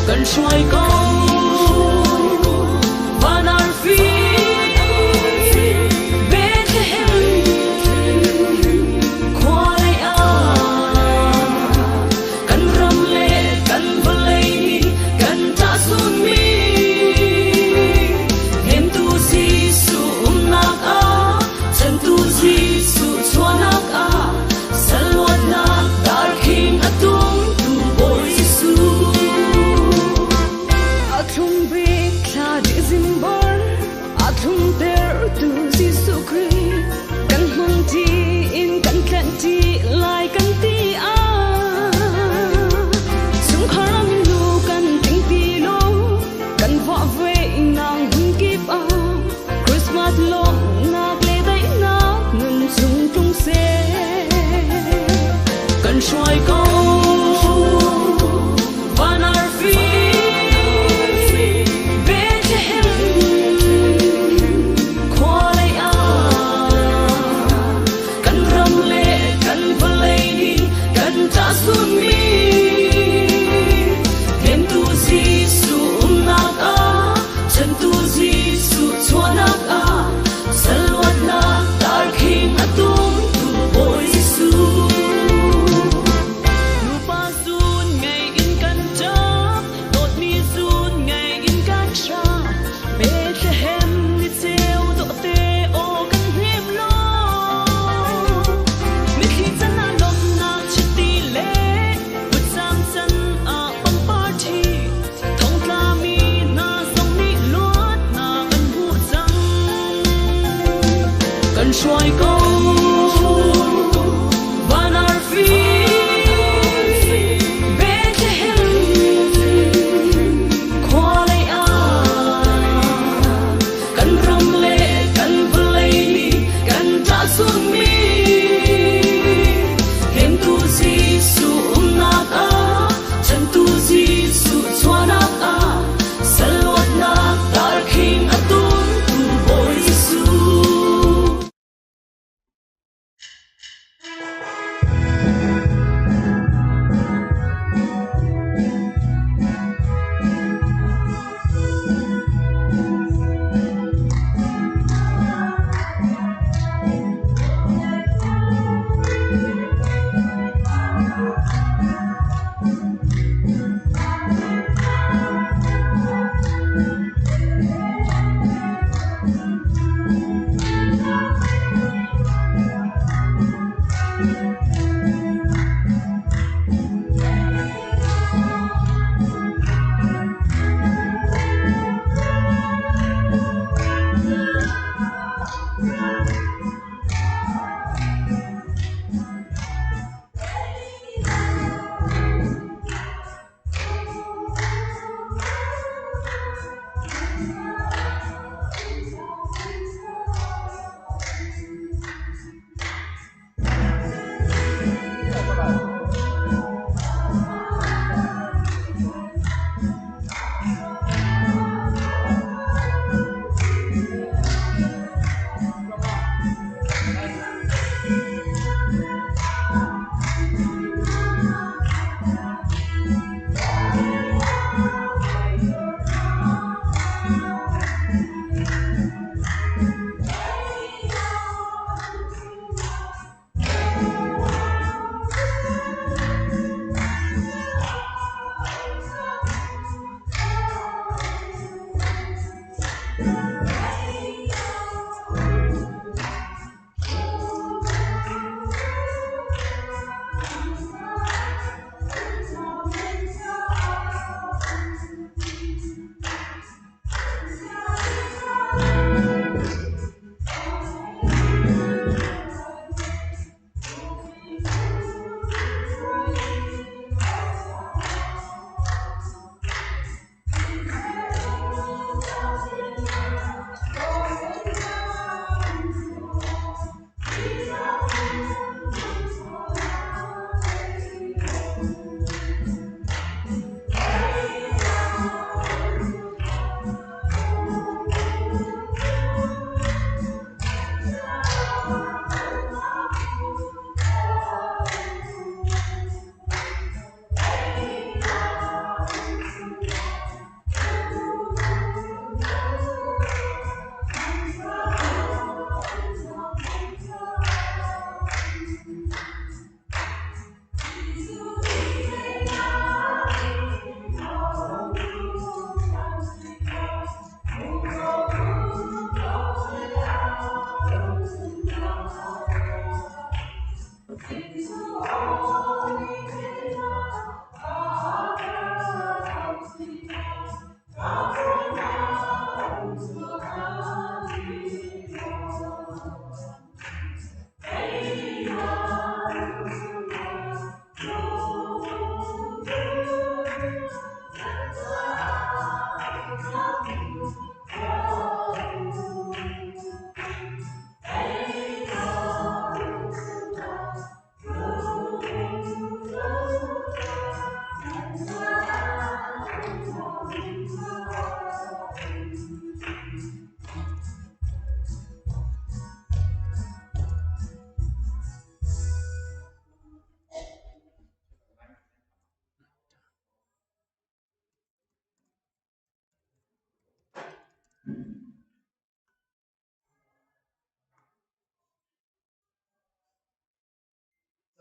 Kan hruai ko van arfi Bethlehem khua lei ah kan ram le kan vawlei nih kan ṭah sunmi hnemtu Jesuh umnak ah chantu Jesuh chuahnak ah saluatnak darkhing a tumtu Bawi Jesuh.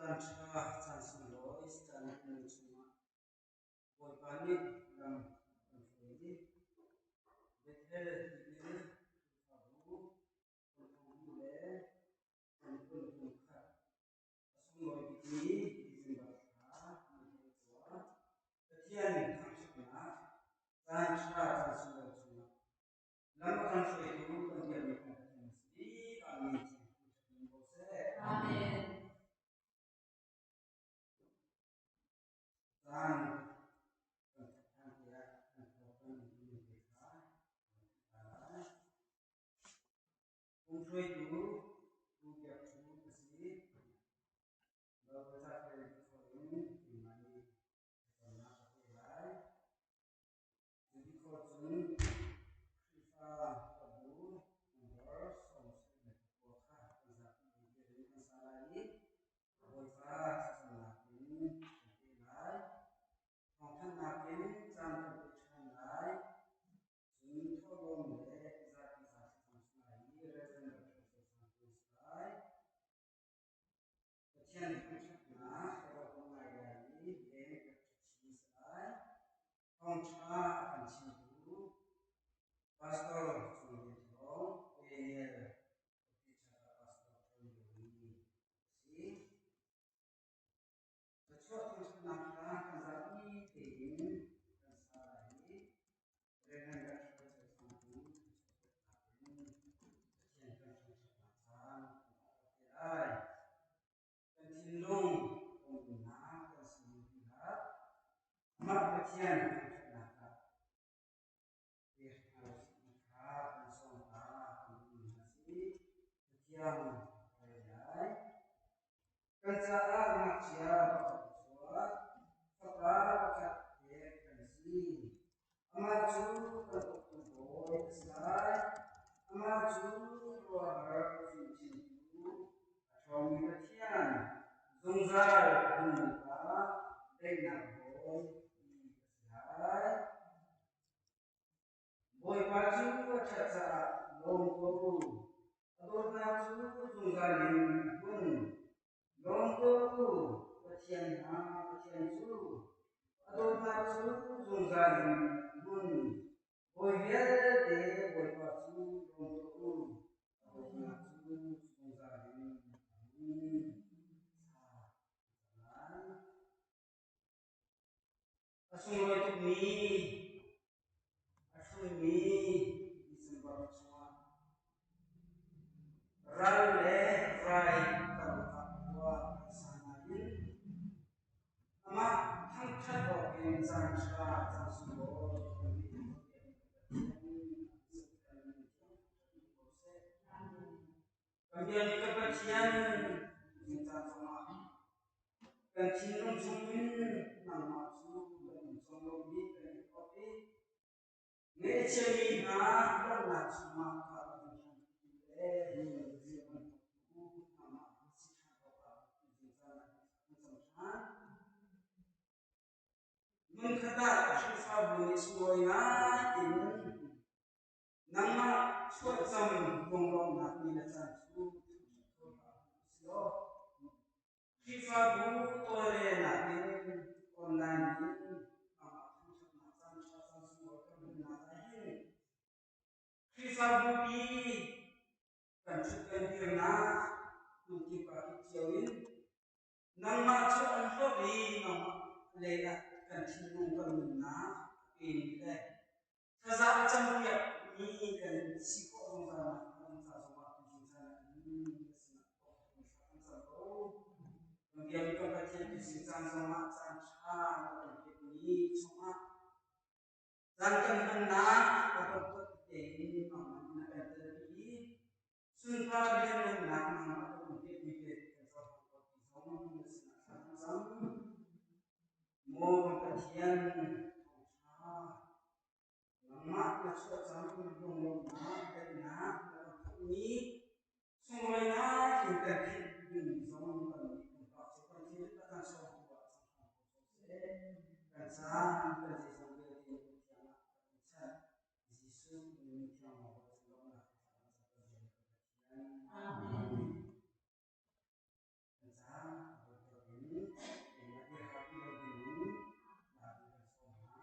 Caan ṭha, caan sunglawi, caan hnu chungah Bawipa nih lam a kan hruai i Bethel tipil Khrihfabu kum le kum kul kum khat a sunglawi bikmi December thla ni 19 Pathian thangṭhatnak caan ṭha caan sunglawi chungah lam a kan hruaitu kan biakmi kan Pathian a si i a min thangṭhat ko seh. Amen. Caan kan ṭhat ṭhan tiah kan thawk kan in te kha kan lai. Umhruaitu Pu Biak Thu a si. Baibal ca in in keimah nih thlacamnak ka pe lai. Cuti khawh cun Khrihfa kabu number 79 kha kan zapi dir in kan sa lai i Bawipa thlacamnak in kan pe lai. Thawngthanhnak in caan kan pe ṭhan lai. Cun thawhlawm le zapi za thlacam si lai i Reverend Dr. Sosang tu si lai. Pathian thangṭhatnak ka rak ngai lai i leng ka ṭha si lai. Thawngṭha a kan chimtu Pastor Cung Lian Thawng, Daniel Khuapi Pastor Ṭuan liomi a si. Thluachuah thangṭhatnak kha kan zapi tein kan sa lai i Reverend Dr. Ceu Sang thluachuah peknak in Pathian kan thangṭhatnak caan kan hmuh te lai. Kan thinlung kan nunnak kan sining dihlak amah Pathian thangṭhatnak ah pek hna usih ti kha kan sawm ta kan duhmi hna si. Cathiang ka rel lai. Kan caah ngakchia pakhat a chuak, fapa pakhat pek kan si. Amah cu kan uktu bawi a si lai. Amah cu khuaruahhar fimchimtu, a ṭhawngmi Pathian, zungzal nunmi Pa, daihnak bawi ti a si lai. Bawipa cu a ṭhat caah lawm ko u. A dawtnak cu zungzal in a hmun. Lawm ko u, Pathian hna Pathian cu. A dawtnak cu zungzal in a hmun. Bawi vialte Bawipa cu lawm tuah u. A dawtnak cu zungzal in a hmun. Thla A sunglawi tukmi, a hrummi December chungah ral le rai karlak ah khua kan sa nain amah thangṭhat awkin caan ṭha caan sunglawi kan ngeih Kan biakmi kan Pathian zingcaan zongah kan thinlung chungin nangmah cu kan in cawm lomi kan in awk i ngaihchiami hna langhnak chungah kha kan hlan le zia bantuk nangmah si ṭhan awkah zingcaan ah kan cam ṭhan. Hmunkhat ah Khrihfabu nih sunglawi ngai in Nangmah chuahcam lunglawmhnak ni le caan cu thangṭhat kho hlah u sih law Khrihfabu tawlrelnak in online in amah thangṭhatnak caan ṭha caan sunglawi kan hmannak ah hin Khrihfabu pi kan ṭhut kan dirnak hmunkip ah kip cio in nangmah cu an hlorh i nangmah lei ah kan thinlung kan nunnak a pemi le Thazaang a campiak mi kan si khawh zungzal nakhnga kan ca zongah tuzing caan ah hin na sinah thawngṭha kan cam ko. Kan biakmi kan Pathian tuzing caan zongah caan ṭha na kan pekmi chungah caan kan hmannak a dotdot tein nangmah nih na kan telpi i sunpar lianngannak nangmah kan pekmi te kan cohlang ko ti zong na sinah thla kan cam. Maw kan Pathian thawngṭha, nangmah na chuah cang lunglawmhnak daihnak na kan phuhmi sunglawinak in kan theih ding zong kan nih pumpak cio kan thinlung a kan sawmtu ah cang hram ko seh. Kan caan kan zeizong vialte na kut thiang ah kan chanh. Jesuh min thiang maw cu lawmhnak he thla kan cam kan Pathian. Amen. Kan caan a bantuk in keimah i harh lo dingin ralrin kan sawm hna.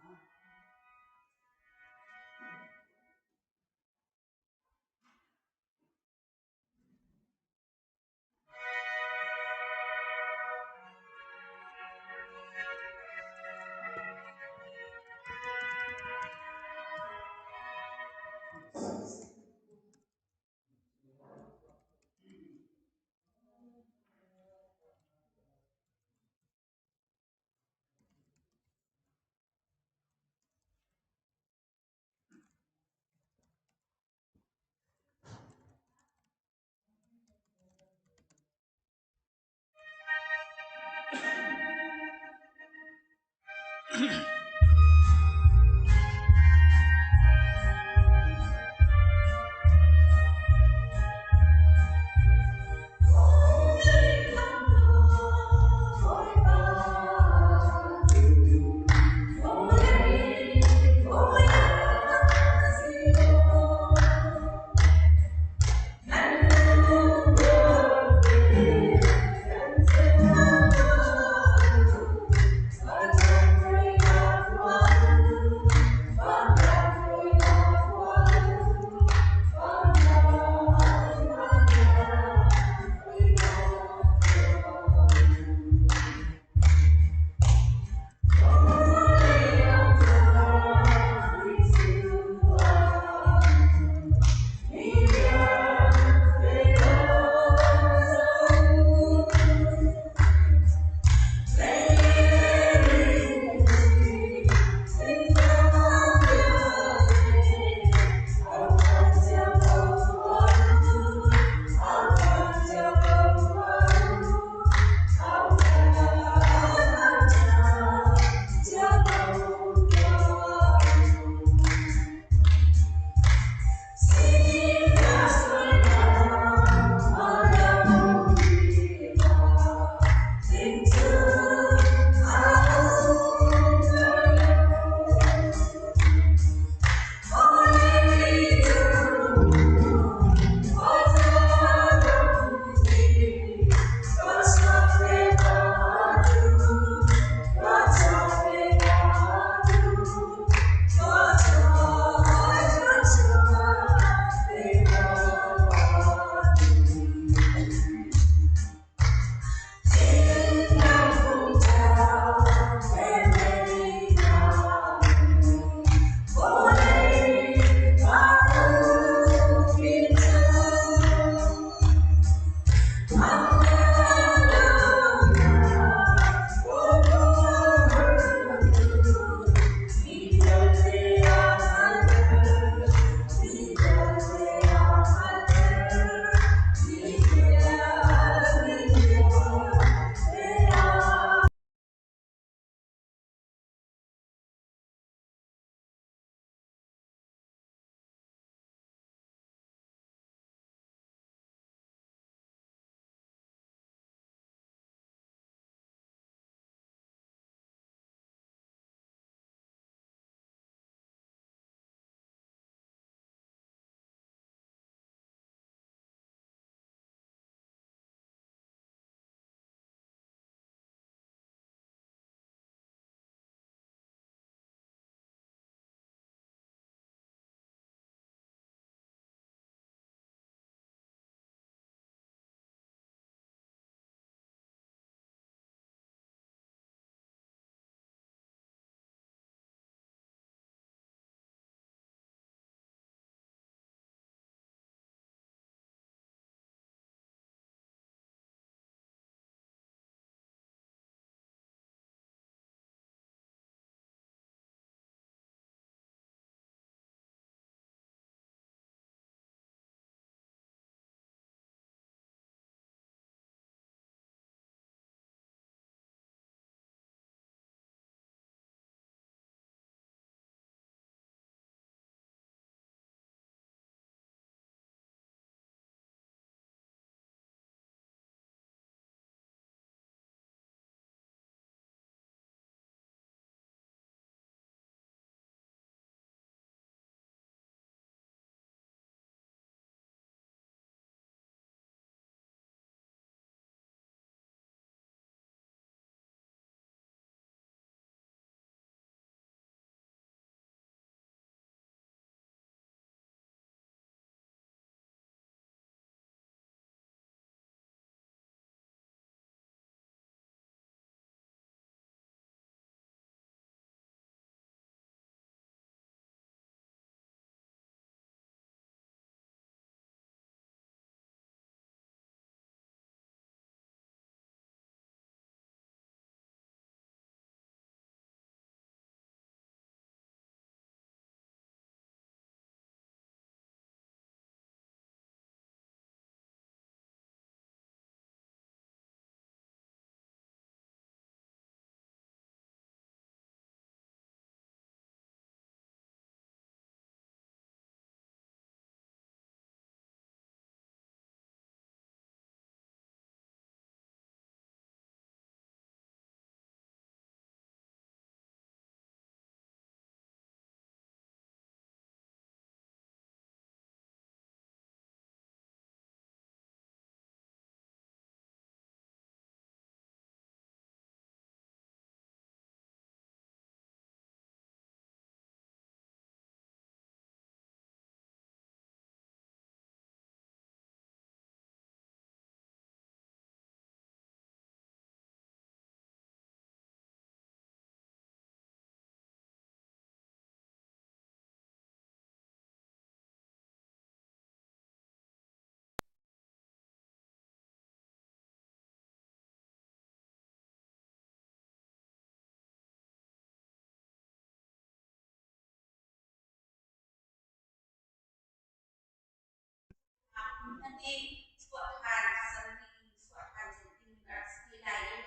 hmanh nih chuah ṭhan thlacam dih in chuah ṭhan colh ding a rak si te lai i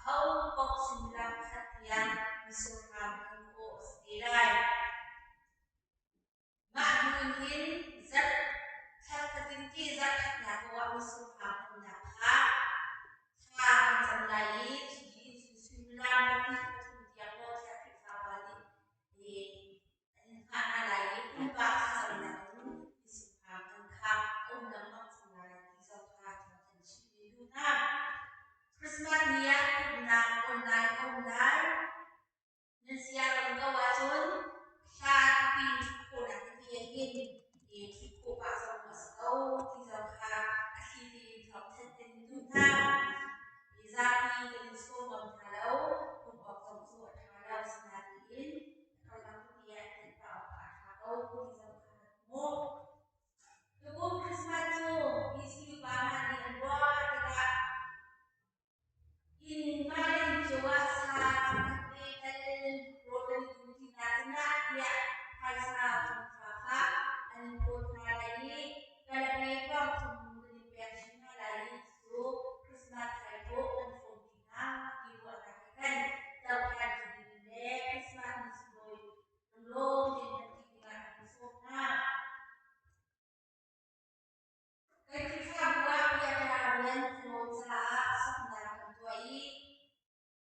aho paoh suimilam pakhat tiang mitsur hram hmuh khawh a si te lai. Mah hnu in hin zarh thla fatin ti zarh khatnak paoh ah mitsur hram hmannak kha thla kan cam lai i cuti in cun suimilam pahnih pathum tiang maw tiah Khrihfa pa nih an in hngah hna lai i pumpak thlacamnak in misungphang kan kha a um lengmang cang lai ti zong kha thawng kan chimh ve duh hna. Christmas ni ah pumhnak online a um lai. Nan siarem ko ahcun hla pipi ṭhut khawhnak tete ah hin i ṭhut khawh pah zong a si ko ti zong kha a thli tein thawngthanh kan in duh hna. I zapi kan in sawm ngam hna lo, pumh awk zong cu a ṭha lo sinain karlak tete ah theih pah awkah a ṭha ko ti zong kha kan hmuh. Tukum Christmas cu PC upa hna nih an ruah tikah inn mah le inn cio ah sa pakhat te tal rawl kan i dum ti hna tingah tiah phaisa thonghra kha an in phawt hna lai i kalape kuang thum kan in pek chin hna lai i cu Christmas thaithawh kan hrawm ṭi hna ti ruahnak he khan dohthlan ṭi dingin le Christmas ni sunglawi lunglawm tein hman ṭi dingah kan in sawm hna. Kan Khrihfabu ah biaknak rian tlawn caah soknak kan tuah i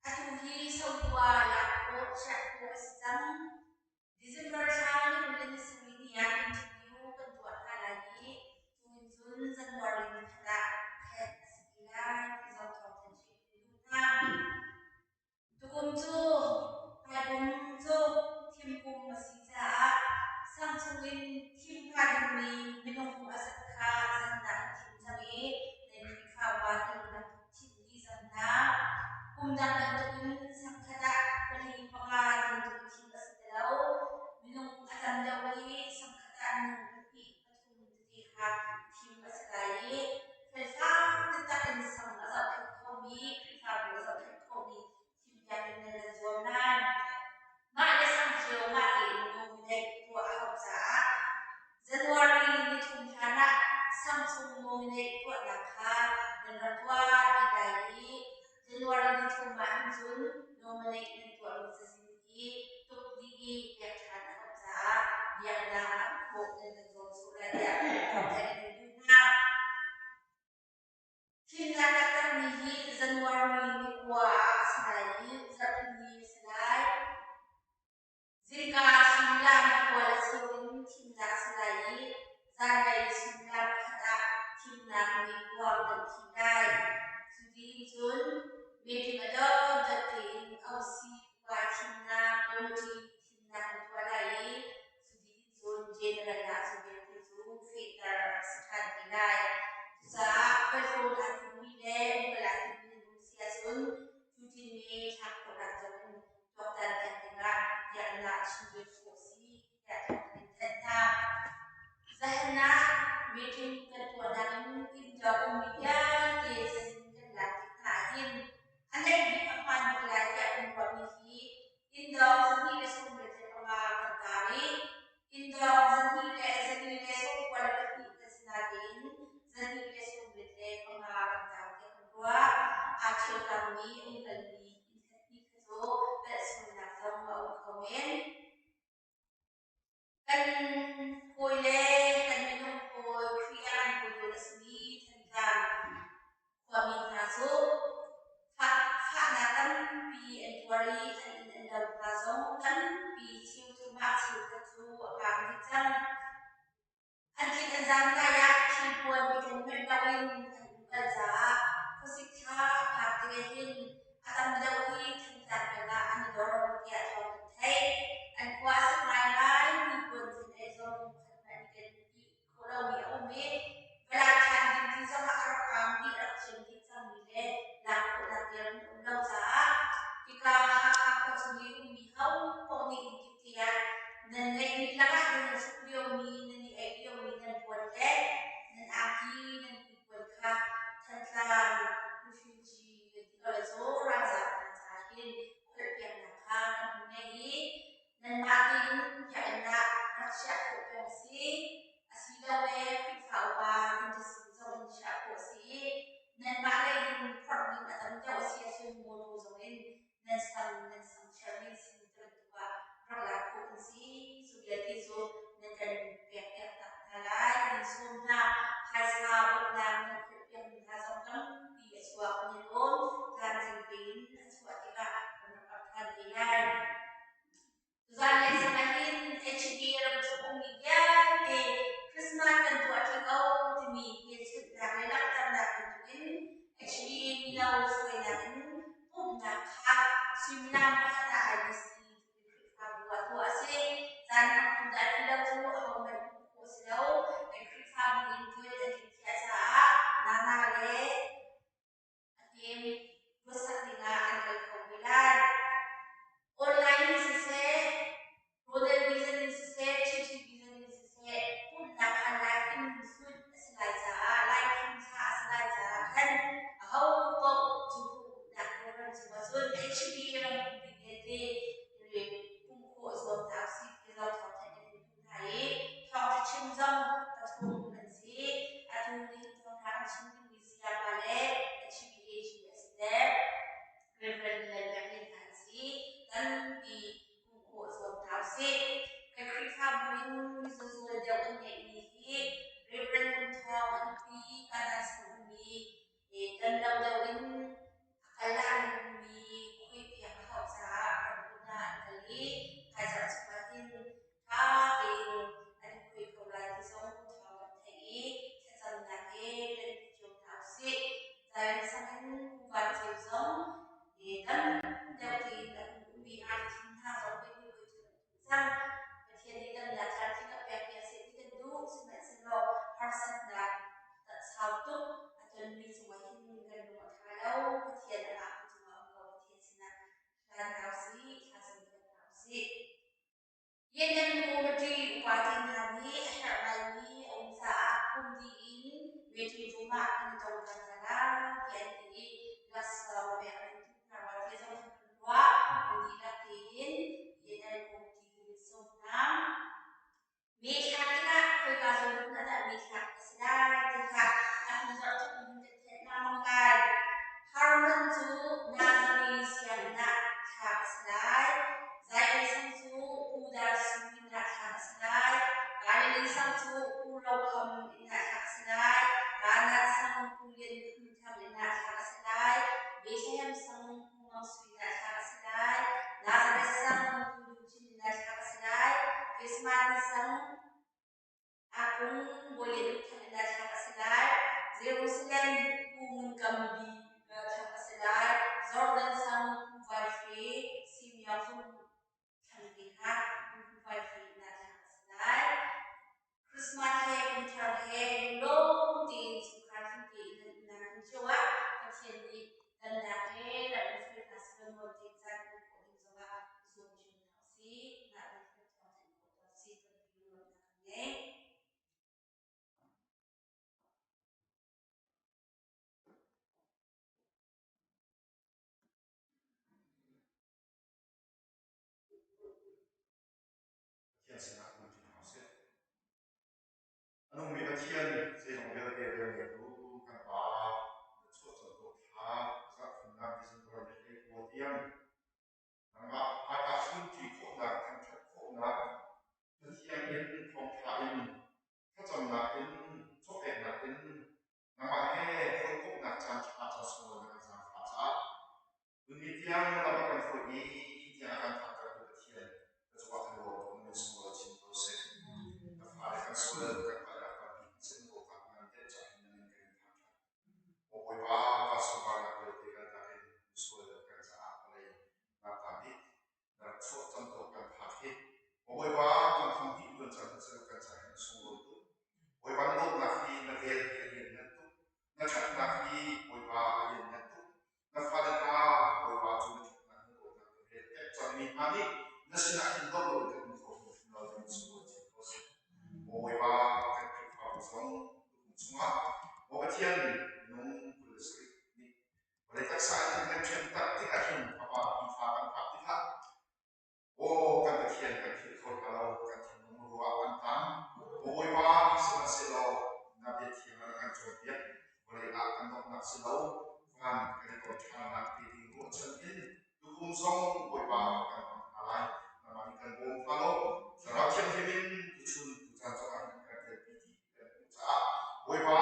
atu hi sohua lak khawh chiah khawh a si cang. December thla ni 20 le ni sarih ni ah interview kan tuah hna lai i cu in cun January ni khat ah khenh a si ti lai ti zong thawng kan chimh kan duh hna. Tukum cu hmaikum cu thimkum a si caah sang chungin thim hnga dingmi minung a zat kha zandah an thim cang i nan Khrihfa upa ti rak thim dih cang hna. Kum dang bantukin sangkhat ah pali panga ti bantuk thim a si ti lo. Minung a tam deuh i sangkhat ah minung pahnih pathum tete kha thim a si lai i felfang taktak in sang a zohkhenh khomi Khrihfabu a zohkhenh khomi thimpiak in nan kan zuam lai. Mah le sang cio mah tein nominate tuah a hauh caah January ni thum hlan ah sang chung nominate tuahnak kha nan rak tuah dih lai i January ni thum ah hin cun nominate nan tuahmi cazin hi tuk dih i pek ṭhan a hauh caah biaknak ah khawh nan kan zuam sawh lai tiah thawngthaih kan duh hna. Thimnak taktakmi hi January ni kua ah a si lai i zarhpini a si lai. Zingka suimilam pakua le cheu in thimnak a si lai i zanlei suimilam pakhat ah thimnak meikuang kan thih lai. Cu ding cun meeting a dot tein OC upa thimnak committee thimnak an tuah lai i cu dih cun general ah cu vialte cu fehter a rak si ṭhan te lai. Cucaah khualtlawn aa timmi le umkal aa timmi nan um si ahcun cutin mi thlak khawhnak zong in tuaktan piak dingah biakinn ah chimrel khawh a si tiah thawng kan in thanh hna. Zahan ah meeting kan tuahnak in inntuak ummi vialte cazin kan lak tik hna ahhin a neih bik a hmaan bik lai tiah kan ruahmi hi inndawng 295 kan taar i inndawng 2 292 kan si natein 295 kan taar tiah kan ruah. Aa ṭhialkammi umkalmi innkhat hnih kha cu palhsualnak zong a um kho men. Kan hawile kan minung hawi Khrih ah an hawi a simi Thantlang khuami hna cu fahnak tampi an tuar i an inn an lo hna zong tampi cheuthum ah cheukhat cu a kaang dih cang. An tlik an zaam lai ah thilpuan i ken manh loin an umkal caah khuasik thla a phak tikah hin a tam deuh hi Thantlang peng ah an i dor tiah thawng kan theih. An khua a sik ngaingai hnipuan thil zong pakhat hmanh i ken dih khawh lomi a um i valai ṭhan ding ti zongah a rak kaam dih a rak ciam dih cangmi le lak khawhnak dirhmun um lo caah hika Hakha khua chung i ummi ho paoh nih inn kip te ah nan ngeihmi lakah nan hruk liomi nan i eih liomi nan puan le nan angki nan hnipuan kha Thantlang refugee kan ti ko le cu ralzaam hna caah hin kholhpiaknak kha kan hun ngei i nanmah tein biakinn ah rak chiah khawh peng a si. Asilole Khrihfa upa kan ti sin Phaisa bawmhnak nan khirhpiakmi hna zong tampi a chuak an i lawm. Tlamtling tein a chuah tikah kan rak ap ṭhan te lai. Tuzaan le sang ahhin HB ramchung ummi vialte Christmas kan tuah ṭi ko timi hmelchunhnak le langhternak bantukin HBA mino hruainak in pumhnak kha suimilam pakhat ah IBC Khrihfabu ah tuah a si. Caan hmangtu dah ti lo cu ahohmanh hmuh khawh a si lo. Kan Khrihfabu in ṭuan an in thiah caah Nana le a team ruatsak dingah an kal kho ve lai. Online in siseh, Ronald Vision in siseh, TT Vision in siseh, pumhnak kha live in zulh a si lai caah, live in thlah a si lai caah khan aho paoh cu pumhnak program cungah cun HB ram pumpi vialte pumh khawh zuam hna usih ti zong thawngtha kan in duh hna i thawngtha chim zong pathum an si. Atu nihin thawngtha kan chim dingmi sayapa le HBAGS le Reverend Lalbiaklian hna an si. Tampi pumh khawh zuam hna usih. Kan Khrihfabu in mizazual deuh an ngeihmi hi Reverend Ngun Thawng an pi Kanan sang ummi dam lo deuh in a kal ah an ummi khuaipiak a hauh caah ramkulh ah an kal i hmaizarh chungah hin ṭha tein an i khuai kho lai ti zong thawng kan theih i thlacamnak he kan ti cio hna usih. Zion sang in Pu Van Ceu zong dam deuh tein a hun ummi arthin hna zong pei hui cun an tum cang. Pathian nih damnak tlamtling a pek piak seh ti kan duh. Sihmanhsehlaw harsatnak sau tuk a tonmi cungah hin kan lung a ṭha lo. Pathian amah tu cungah um ko. Pathian sinah hlan hna usih, thlacam piak hna usih. Yemen committee upa te hna nih a herh ngaimi a um caah kum dih in meeting room ah kan i tong ṭhan hna lai tiah an ti i laksawng pek an in duh hna rua ti zong kan ruah. Kan dihlak tein Yemen committee kan in sawm hna. Mi thlak tikah khoika zawn hmun ah dah mi thlak a si lai ti kha a hnu zarh thawk in kan theih lengmang lai. Harmon cu Nazari sianginn ah thlak a si lai. Zion sang cu Pu Dar Sung inn ah thlak a si lai. Galilee sang cu Pu Ro Kham inn ah thlak a si lai. Kanan sang Pu Lian Phun Thang inn ah thlak a si lai. Bethlehem sang Pu Mang Sui inn ah thlak a si lai. Nazareth sang Pu Duh Cin inn ah thlak a si lai. Christmas sang Akung Bawi Lian Uk Thang inn ah thlak a si lai. Jerusalem Pu Ngun Kam Bi inn ah thlak a si lai. Jordan sang Pu Vai Hre Simeon Zung Thlang te kha Pu Vai Hre inn ah thlak a si lai. Christmas he kumthar he lunglawm tein chungkhar tling tein nan umnak hmun cio ah Pathian nih damnak he lam in hruai hna seh law tein caan hmuh khawh ding zongah zuam cio hna usih. Mah bantuk thawng thanh khawh tuah sih tampi lunglawmhnak kan ngei. Pathian sinah um ṭi hna usih. A nungmi Pathian zeizong vialte rianngeitu kan Pa, na chuahcamtu thla zarhthumnak December ni 19 tiang nangmah hmaikah ṭunṭi khawhnak, thangṭhat khawhnak, Pathian in thawngṭha in, thlacamnak in, chawpeknak in, nangmah he hawikomhnak caanṭha caan sunglawi na kan zaangfah caah Tuni tiang lam a kan hruai i tiang a kan phaktertu Pathian na cungah kan lawm tuk na min sunglawi chin ko seh. Na fale kan sual kan palhnak tampi kan sin dawtnak ngan deuh cah hin na min kan in thangṭhat. Maw Bawipa, van sunparnak vialte kaltak in misual kan caah vawlei nak bik na rak chuah camtuak kan phak hi Maw Bawipa, kum thong hnih luan cang hmanh kan caah hin a sunglawi tuk. Bawipa na dawtnak hi na vel hi a lianngan tuk. Na ṭhatnak hi Bawipa a lianngan tuk. Na fale hna Bawipa cu na ṭhatnak na dawtnak na vel pek cangmi hna nih na sinah hin dong loin kan um kho hrimhrim lo ti sunglawi chin ko seh. Maw Bawipa kan Khrihfabu zong tukum chungah Maw Pathian minung 27 nih vawlei taksa in kan ṭhen tak tikah hin Fapa hi thla kan phak tikah Aw kan Pathian kan philh kho hna lo, kan thinlung ruah an tam. Maw Bawipa, sihmanhsehlaw na biathiang na kan cawnpiak, vawlei ah kan donghnak si lo, van kan i ton ṭhannak te ding ruahchan in tukum zong Bawipa kan hmang hna lai. Nangmah nih kan bawm hna law, Thlarau Thianghlim in tuchun tucaan zongah hin kan telpi ti kan hmuh caah Bawipa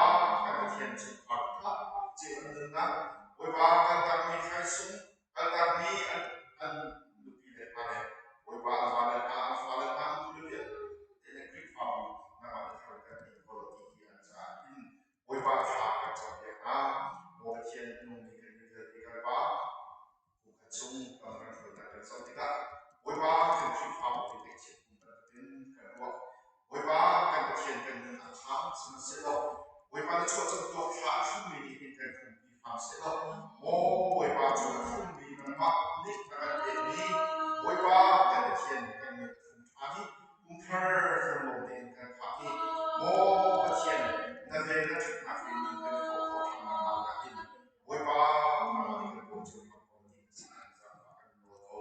chuah camtuak thla a thlummi nih hin kan thlumpi hram seh law, maw Bawipa cu a thlummi nangmah nih na kan pekmi Bawipa kan Pathian kan mit a thlum ṭhan i kumthar lunglawm tein kan phak i maw Pathian na vel na ṭhatnak in kan i thawh khawh ṭhan nakhnga nakin Bawipa nangmah nih kan bawm cio hram ko ti na sinah zaangfah kan nawl ko.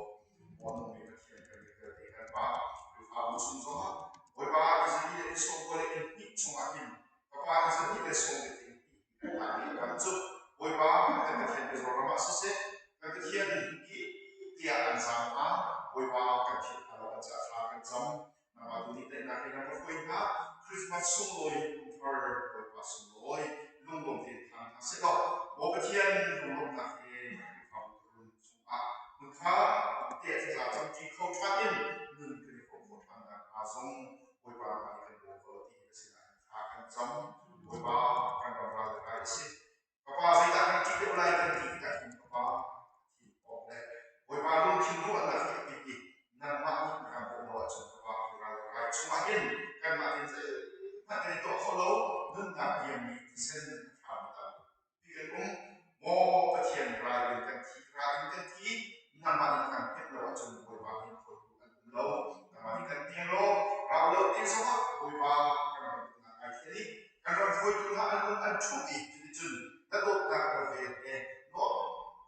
Maw nungmi Pathian kan mit vialte kan pa Khrihfabu chung zongah Bawipa Israel le Israel le in hnih chungah hin Fapa Israel le sawm le in hnih kan hna kan cu Bawipa kan Pathian Mizoram ah siseh kan Pathian hi tiah an zaang hna Bawipa kan philh hna lo an caah thla kan cam nangmah tu nih daihnak he na ka hruai hna Christmas sunglawi kumthar Bawipa sunglawi lunglawm tein phan hna seh law Maw Pathian lunglawmhnak he Khrihfabu run chungah hmunkha te thlaza camṭi kho ṭhan in nun kan i hrawm khawh ṭhan nakhnga zong Bawipa nangmah nih kan bawm ko ti na sinah hin thla kan cam. Bawipa kan ram ral le rai a si. Ka pa zeidah kan ṭih deuh lai kan ti tikah hin ka pa thin awk le Bawipa lungthin ruahnak hi a pit i nangmah nih na kan bawmh lo ahcun ka pa hi ral le rai chungah hin kanmah tein zeihmanh kan i tuah kho lo nunnak liammi thisen a ṭhami tampi kan um. Maw Pathian ral in kan thi, ral in kan thi, nangmah nih na kan hnemh lo ahcun Bawipa hin khuatu an um lo. Nangmah nih kan hnem law, rau lo te zongah Bawipa kan ram duhnak ai thlen i kan ram hruaitu hna an lung an ṭhumh i cuticun na dawtnak na vel he nuam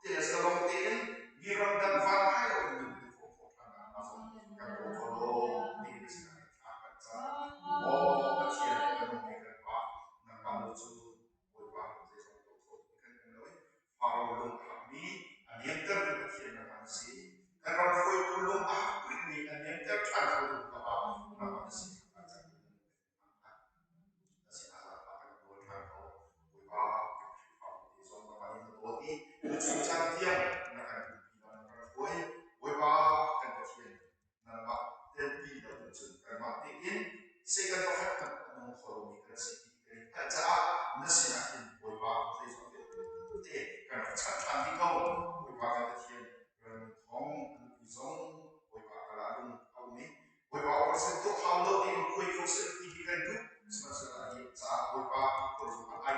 te le zalong tein mi ramdang van hai lo in nun kan khawh khawh ṭhan nakhnga zong kan bawm ko law ti na sinah hin thla kan cam. Maw Pathian kan nungmi kan Pa, nangmah lo cu Bawipa zeizong tuah kho tu kan um lo i Faro lung a hakmi a niamtertu Pathian nangmah na si. Kan ram hruaitu lung a hak rihmi a niamter ṭhan khotu ka Pa nangmah na si. Thla kan Na sinah zaangfah kan nawl ṭhan ko. Bawipa kan Khrihfabu te zong nangmah nih na dawt i na chung caan tiang na kan umpi lam na kan hruai. Bawipa kan Pathian nangmah telpi lo in cun kanmah tein Satan pakhat hmanh a nung kho lomi kan si ti kan i hngalh caah na sinah hin Bawipa zeizong vialte kan rak chanh ṭhan dih ko. Bawipa kan Pathian Reverend Thawng a nupi zong Bawipa kal ah lung a um i Bawipa operation tuah hau lo tein khuai kho seh ti hi kan duh. Sihmanhsehlaw a liam caah Bawipa khuai zong ah ai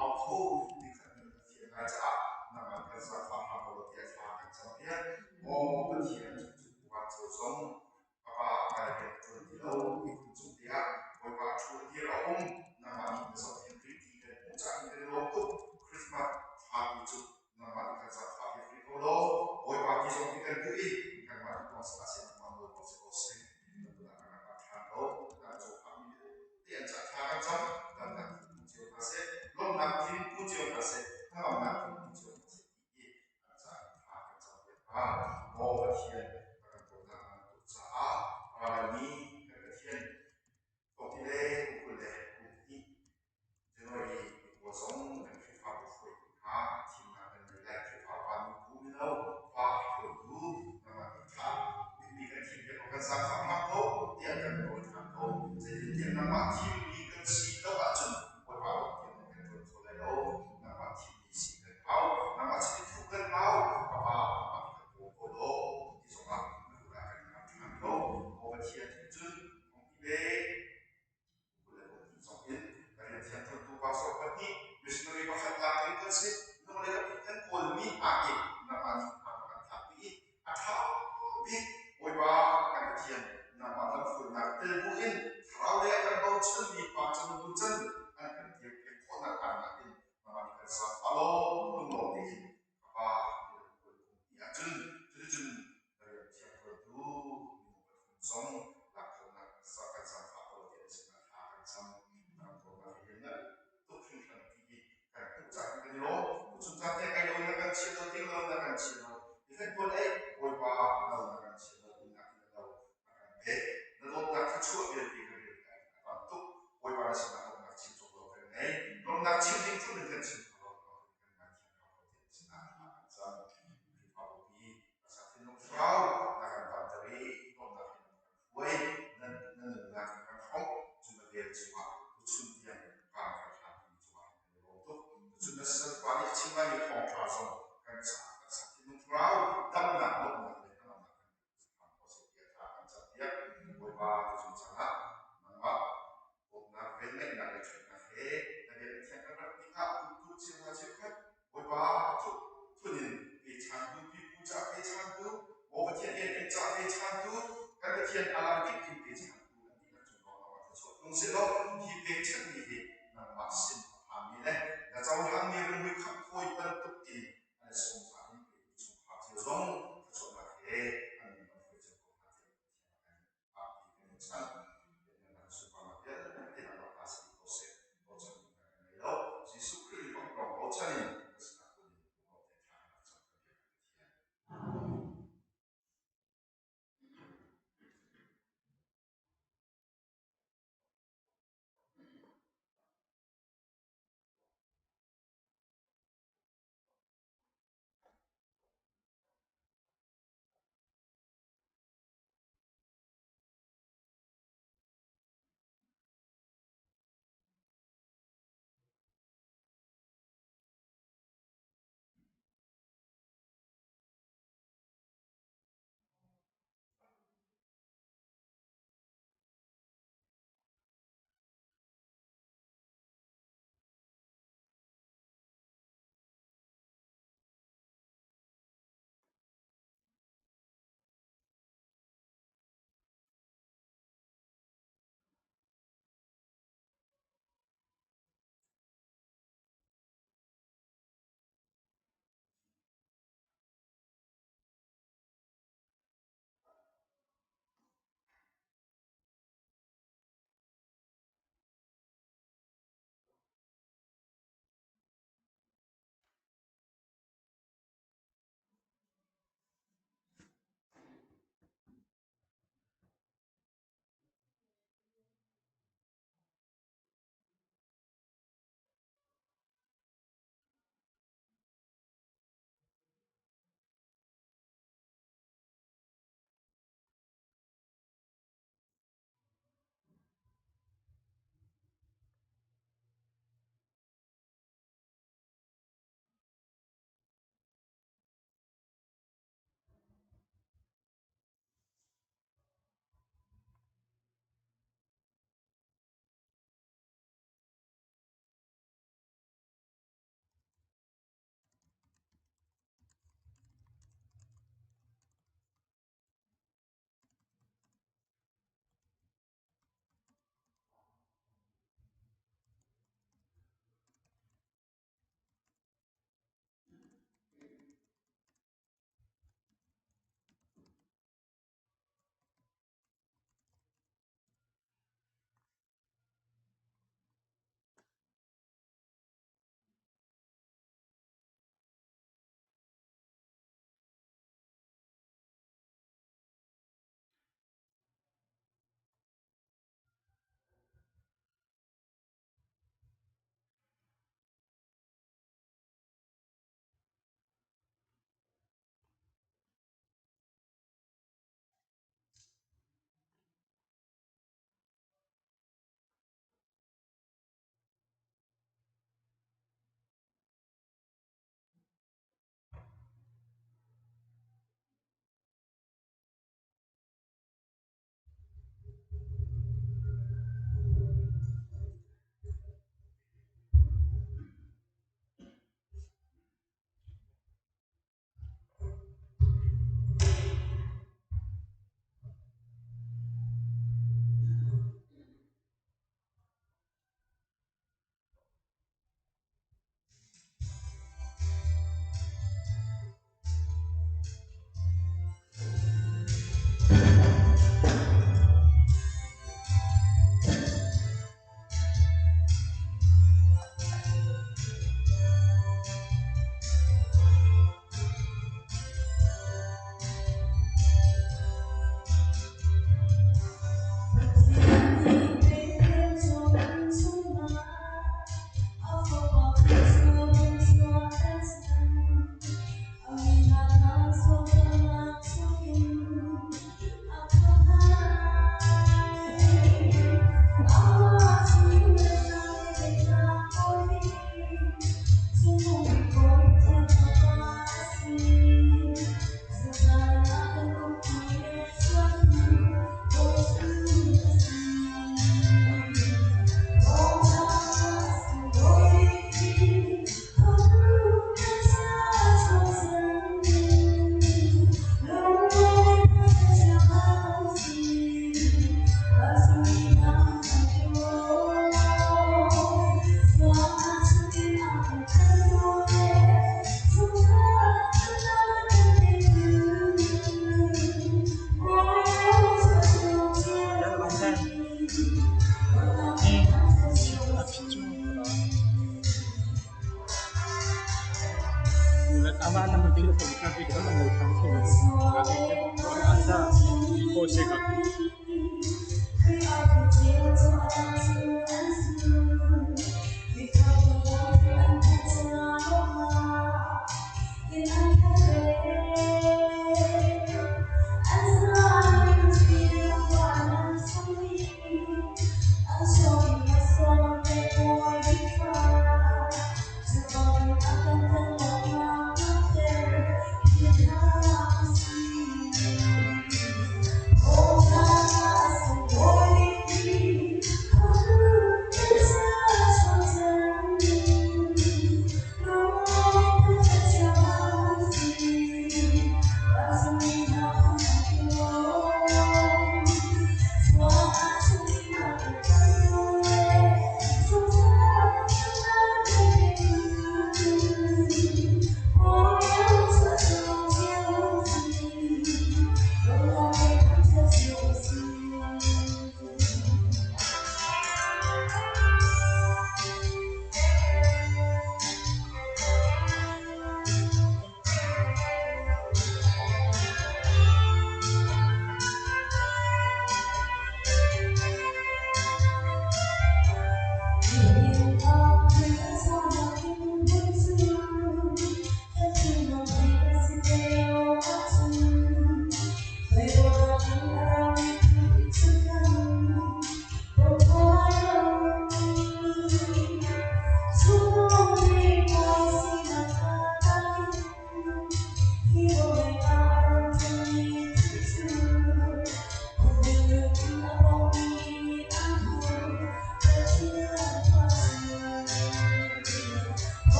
hau kho ti khat nih a fian lai caah nangmah kan zaangfah hram ko tiah thla kan campiak. Maw Pathian cu van co zong ka pa kai rian a ṭuan ti lo miphun cung tiah Bawipa a ṭhu a dir a um nangmah nih na zohkhenh rih ti kan hmuh caah hin kan i lawm tuk. Christmas thla tu cu nangmah nih kan zaangfah piak rih ko law Bawipa ti zong hi kan duh i kanmah nih tuah sah seh nangmah nawl ko si ko seh. Kan bulah kan rak ṭhan ko. Kan cawhphahmi vialte an caah thla kan cam. Damnak tling pu cio hna seh. Lawmhnak tling pu cio hna seh. Hnangamnak tling pu cio hna seh ti hi an caah thla kan cam piak hna. Maw Pathian na kan dawtnak na tuk caah ralmi kan Pathian thawngti le kum 20 le kum hnih January ni pawl zong kan Khrihfabu hruaitu hna thimnak kan ngei lai. Khrihfa pa nu pu mino pa hruaitu nangmah nih ṭha bikmi kan thim piak kan zaangfah hram ko tiah kan nawl ṭhan ko. Zeitintiah nangmah thimmi kan si lo ahcun Bawipa tiang kan ṭuan kho lai lo. Nangmah thimmi si kan hau. Nangmah sin i thuh kan hau. Ka Pa, nangmah nih kan bawm ko law ti zongah na kut ah kan ngam ṭhan ko. Maw Pathian cun thawngpi ve. Rianthiang ṭuantu pastor pahnih missionary pakhat lak ding kan si. Nung le kapit kan kawlmi hna hi nangmah nih hna kan thlakpi i a ṭha bik Bawipa kan Pathian nangmah lamhruainak tel bu in thlarau lei ah kan bochanmi pa can bu can an kan dirpiak khawhnak hnga nakin nangmah nih kan zaangfah law lunglawm tein ka pa ti ahcun cuticun rianthiang ṭuantu minung pathum zong lak khawhnak kan zaangfah ko tiah na sinah thla kan cam. Ram dawtnak hi nalh tuk hringhran ti hi kan hmuh caan kan i lawm. Tuchun caan te kai lo na kan chia lo ding lo na kan chia lo. Ti pawl ei Bawipa lo na kan chia lo umnak in na lo na kan pek. Na dawtnak thluachuah vialte kan rel a tam tuk. Bawipa na sinah lawmhnak chim cawk lo kan ngei. Lawmhnak chim ding tluk in kan chim kho lo. Kan ngaithiam hram ko tiah na sinah thla kan cam. Khrihfabu pi taksa thinlung thlarau na kan damter i lawmhnak he na kan hruai. Na nunnak na kan hrawmh. Cun na vel cungah tuchun tiang kaan kan hlanmi cungah hin kan i lawm tuk. Tuchun na salpa nih a chim laimi thawngṭha zong kan caah taksa thinlung thlarau damnak lawmhnak le hnangamnak kan hram ko seh tiah thla kan campiak. Bawipa tuchun caan ah nangmah dawtnak, velngeihnak le ṭhatnak he na bia na thiang kan rak Pathian a lamkip in pechantu an dihlak cung lawng ah thluachuah tlung sehlaw hi pekchanhmi hi nangmah sin a phanmi le na cohlanmi rimhmui khamh bantuk in an i sawmfa in petu chungkhar cio zong thluachuahnak he an nun lam hruai cio ko hna tiah Pathian ah kan pi kan in chanh. Biaknak sunparnak vialte nangmah ta si ko seh. Bochan ding kan ngei lo. Jesuh Khrih lawng bochan in ka sinah kun in lungrawh te thla kan rak cam kan biak Pathian.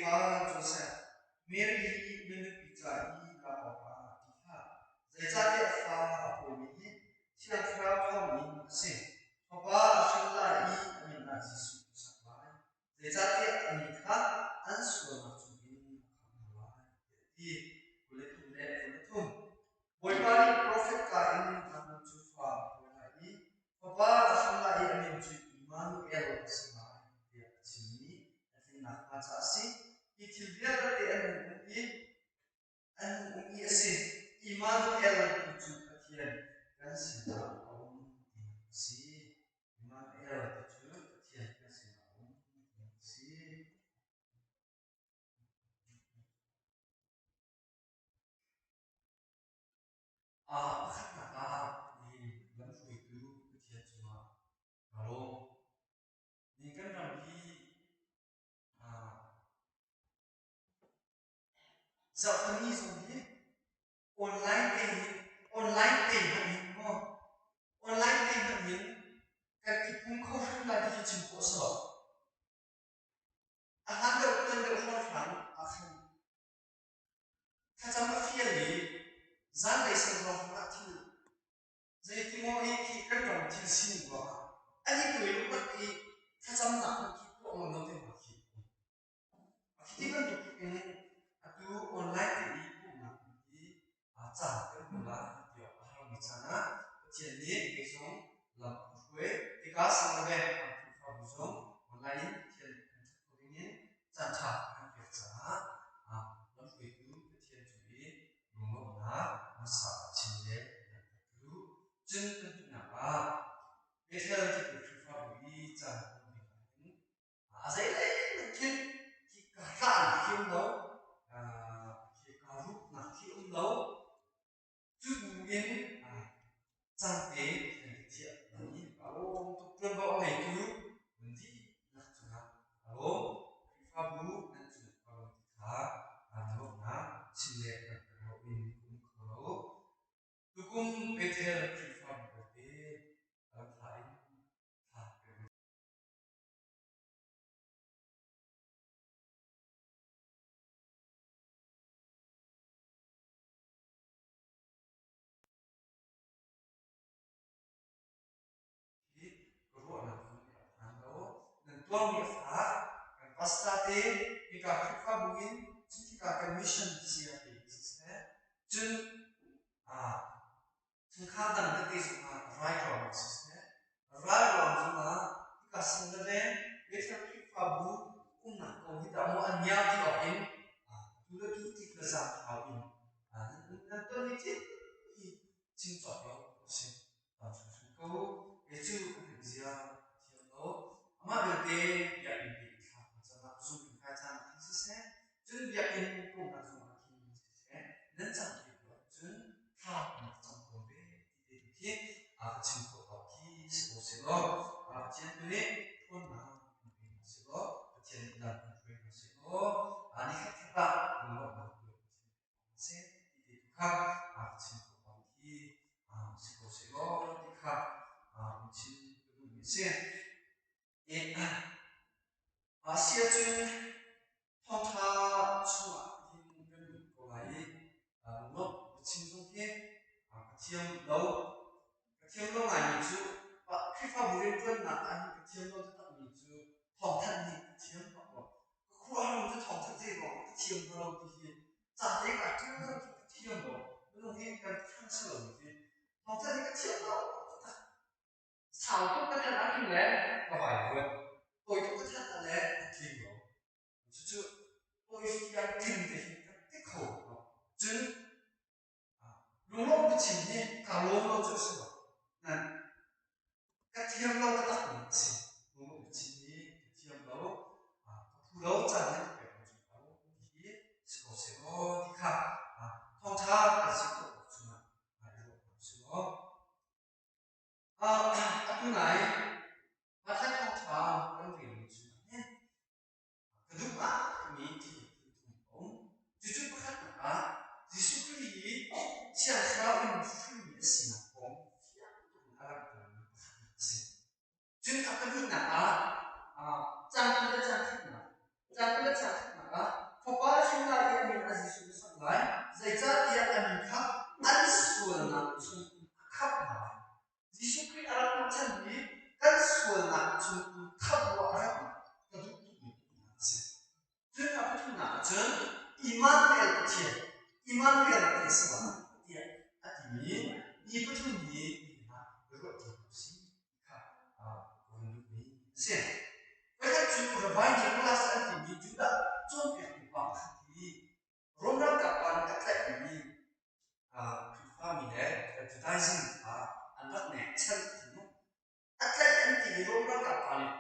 Tefa Josef, Mary hi na nupi ca i lak awkah ti hlah, zeicahtiah fa a pawimi hi Thiang Thlarau thawngin a si. Fapa a hrin lai i a min ah Jesuh na sak lai, zeicahtiah a mi kha an sualnak chungin a khamh hna lai, tiah a ti. 23 le 23. Bawipa nih profet ka in nang cu fa a pawi lai i fapa a hrin lai i a min cu Immanuel a si lai, tiah a chimmi a tlin nakhnga caah a si. Hi thil vialte an hung um i an hung um i a si. Immanuel ti cu Pathian kan sinah a um tinak a si. Immanuel ti cu Pathian kan sinah a um tinak a si. Pakhatnak ah nihin lamhruaitu Pathian cungah kaa lawm. Nihin kan ram hi zarhpini zong hi online te hin online te hmanh hin maw online te hmanh hin kan i pum kho hrim lai ti khi chim khawh a si lo. A hlan deuh tuan deuh hrawnghrang ah khan Thlacam a fial i zanlei sang hrawnghrang ah thil zeitimaw i khi kan ram thil sining ruangah an i tuai lukmak i thlacamnak hmanh khi tuah ngam lo te hna khi a khi ti bantuk in atu online te i pumhnak hi caan kan hmu lai tiah a harmi caan ah Pathian nih kei zong lam a ka hruai. Hika Sangave Khrihfabu zong online in Pathian kan ṭhat kho dingin caan ṭha a kan pek caah lamhruaitu Pathian cung i lunglawmhnak hmasa chim le nan ka duh. Cun pahnihnak ah Bethel Tipil Khrihfabu i caan hman bik ahhin a zeilei khin khi ka hlahnak khi um lo, khi ka ruknak khi um lo. Cu bu in cangte kan ka thiah mi a lawm tuk. Ṭuanvo a ngeitu nan dihlak cungah a lawm. Khrihfabu nan cung a lawm ti kha na lawmhnak chim le langhter loin ka um kho lo. Tukum Bethel Khrihfabu belte lamthla in thla kan Hi ka ruahnak zong nih a phan lo. Nan tuarmi a fak. Kan pastor te hika Khrihfabu in cun hika kan mission saya te siseh cun chungkhar dang tete zongah rai ruangah siseh ral ruang zongah hika sin le veng Bethel Khrihfabu umnak kong hi dah maw an ngiar ti awk in tu le tu tlik le zaam thau in nan tonmi thil hi chim cawk lo a si. Tam hringhran ko. Kei cu ka theih zia ka thiam lo. Amah belte biakinn te i thlak ka cam ah zum in kai caan ah khin siseh, cun biakinn pumhnak zongah khin siseh, nan cam piak lo ahcun thla kan rak cam tawn ve ti te tu khi a ka chim khawh tawk khi si ko sehlaw, Pathian tu nih ṭhawnnak in pe hna sehlaw, Pathian nih lam in hruai hna sehlaw, nikhat khat ah lunglawmhnak tu Pathian seh ti te tu kha a ka chim khawh tawk khi si ko sehlaw ti kha in chim ka duhmi a si. Asia cun thawngṭha chungah hin kan lut ko lai i lunglawmh biachim zong hi ka thiam lo. Ka thiam lo ngaimi cu Khrihfabu rianṭuannak ah hin ka thiam lo taktakmi cu thawngthanh hi ka thiam bak lo. Ka khuaruahhar cu thawngthanh zei ruangah ka thiam hnga lo ti hi ca te kaa ṭial lo khi ka thiam lo. Minung hi kan ṭhan si lomi khi thawngthanh hi ka thiam lo taktak. Sau tuk ka thanh ahkhin le ka vaivuan. Tawi tuk ka thanh ah le a tling lo. Cucu tawi fiang tling te hi ka ti kho lo. Cun lunglawmh biachim hi kaa lawm lo cu a si lo. Nan ka thiam lo taktakmi a si. Lunglawmh biachim hi ka thiam lo. Ka phu lo caan nan ka pek lo cu lo ti hi si ko seh law ti kha thawngṭha kan si khawh chungah i ruah hna usih law. Atu nai Matthai thawngṭha kan relmi chungah hin ka duh ngaimi thil phun thum a um. Cucu pakhatnak ah Jesuh Khrih hi Thiang Thlarau in hrinmi a sinak kong Cun Immanuel Pathian, Immanuel ti a si ma tiah a timi mi pathum hi nihin ah ruah ṭi hna usih ti kha ka hun duhmi a si. Voikhat cu Rabbi Nicholas an timi Judah cawnpiaktu pa pakhat hi Rom ralkap pa nih a tlaihmi Khrihfami le Judaism kha an rak nehchan a ti mu. A tlaih an ti i Rom ralkap pa nih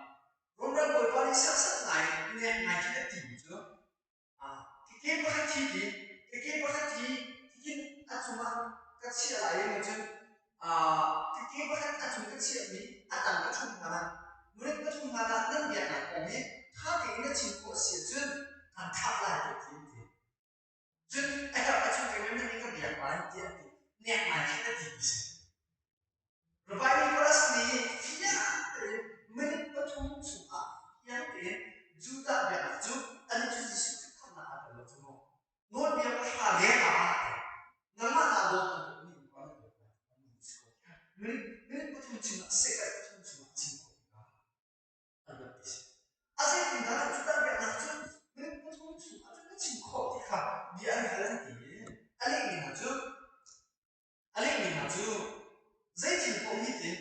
Rom ral bawipa nih serhsat ngai nek ngai khi a timi cu Kike pakhat hi ti kike pakhat hi tikin a cungah ka chiah lai i cun kike pakhat a cung ka chiahmi a tang ka ṭhum hlan ah minute pathum hlan ah nan biaknak kong hi ṭha tein na chim khawh a si ahcun kan thah lai tiah ti an ti. Cun a herh ahcun keimah nih ka biak lai tiah a ti. Nek ngai khin a ti ti si. Rabbi Nicholas nih fiang tein minute pathum chungah fiang tein Judah biaknak cu anih cu Jesuh Khrih khamhnak aa tel lo cu mu. Nawlbia pahra leng ah aa tel. Nangmah naa dawt bantuk nih in na dawt lai. Minute pathum chungah sehkaih pathum chungah chim khawh tikah an rak ti si. A zeitindah Judah biaknak cu minute pathum chungah cun na chim khawh ti kha bia an hal an ti i a lehmi hna cu A lehmi hna cu zei thil paoh hi tin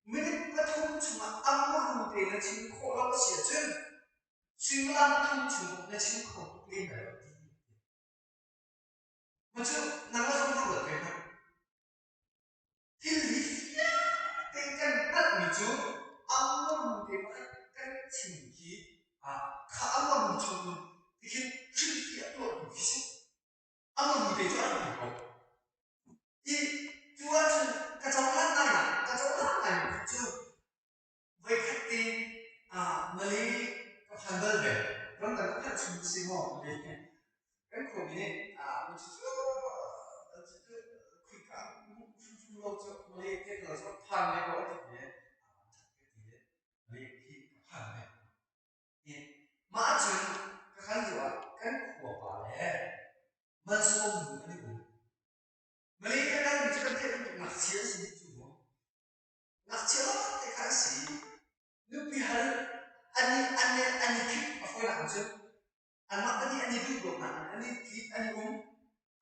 minute pathum chungah a muru te na chim khawh lo a si ahcun suimilam pathum chung na chim kho tuk lem lai lo ti. Ma cu nangmah zong na ruat ve hmanh. Thil hi fiang tein kan hngalhmi cu a muru te pakhat kan chim khi kha a muru chung in tikhin hrilhfiah tuahtu khi si. A muru te cu a rak um ko. I cu ahcun ka cohlan ngai ka cohlan ngai cu voikhat te Malay ka phan bal ve. Ramdang ka phanh chung si maw Malay kan khuami nih cu khuika hrimhrim lo cu Malay te ka lo phan ve ko a ti ve. Malay khi ka phan ve. Mah ahcun ka kal lio ah kan khua pa le malsawm nu an i um. Malay ka kalmi cu kan theih bantuk ngakchia an si dih cu mu. Ngakchia lawngte kha an si. Nupi hal an i an i an i khit a fawinak in cun anmah pahnih an i duhdawtnak in an i tlik an i um.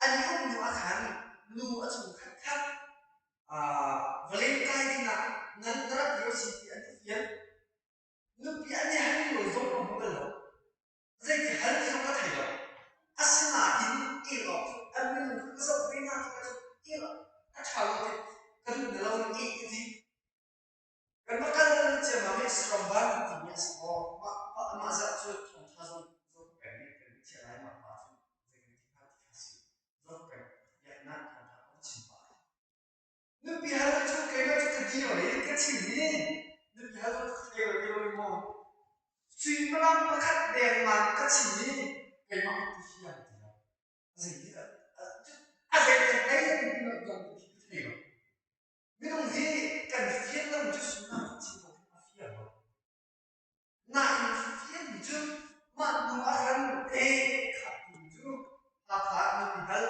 An i um hnu ah khan nu a chungkhat kha vawlei kai dingah nan na rak lio si ti an i fian. Nupi an i hal lio zong ka hmu bal lo. Zeiti hal ti zong ka thei lo. Asinain el awk cu an minung kha ka zoh ve hna tikah cun el a ṭha lo ti ka duh na lo in eh ka ti. Kan va kal ciammam i saramban timi a si maw? Mah mah zarh cu thawngṭha zong zoh peng i kan i thiah lai mah pa cu zei kan ti hnga ti kha si. Zoh peng biaknak thawngṭha kong chim pah. Nupi hal cu keimah cu ka dir i ka chim i nupi hal cu ka thei lo i maw suimilam pakhat dengmang ka chim i keimah ti fiang ti lo zei a zei kan ei dong ti ka thei lo minung hi kan fian lo cu suimilam kan chim ko a fiang lo Nain fianmi cu mah hnu ah khan ee kha timi cu Hakha nupi hal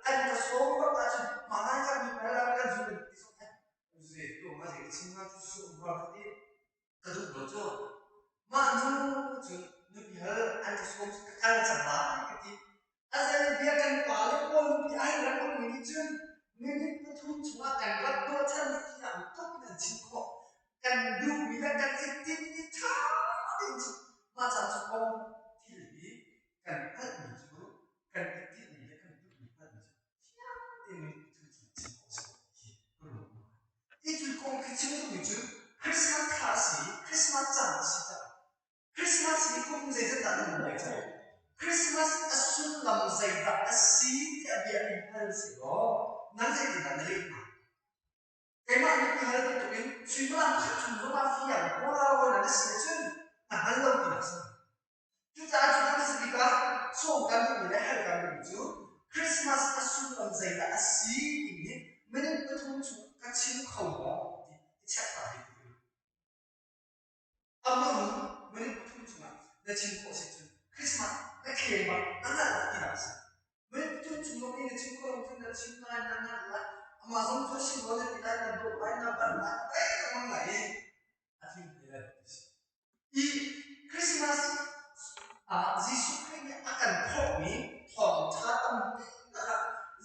an ka sawm bak ahcun mah lai ka nupi hal ah kan zul ti zong zei tu ma zei chim nga cu su um rua ka ti ka duh lo cu mah hnu cun nupi hal an ka sawm ka kal cang lai ka ti. Azel bia kan pa le pawl nupi ai rak ummi nih cun minute pathum chungah kan rat hnawhchan thiam tuk in an chim khawh. Kan duhmi le kan i tinhmi ṭha tein chim. Mah ca cu kong thil hi kan hngalhmi cu kan i tinhmi le kan duhmi hngalhmi cu thiam tein minute pathum chungah chim khawh a si hi ka ruah. Hi thil kong khi chim duhmi cu Christmas thla a si i Christmas caan a si caah Christmas hi kum zeizat dah nan ngei cang? Christmas a sullam zeidah a si tiah bia in hal sehlaw nan zeitindah na leh hnga? Keimah nih ka hal bantukin suimilam pakhat chung zongah fiang kawlrawn na si ahcun na hngal lo tinak a si. Cucaah cu kan si tikah sawm kan duhmi le hal kan duhmi cu Christmas a sullam zeidah a si timi minute pathum chung ka chim kho maw ti i check ta hei ti. Amah minute pathum chungah na chim khawh si cun Christmas na khel bak na hngalh bak tinak a si. Minute pathum chung lawng i na chim khawh lo cun na chim lai na hngalh lai amah zong cu a chim lo na ti lai na dawh lai na ban lai a tei lengmang lai i a tling te lai ti si. I Christmas ah Jesuh Khrih nih a kan phawh.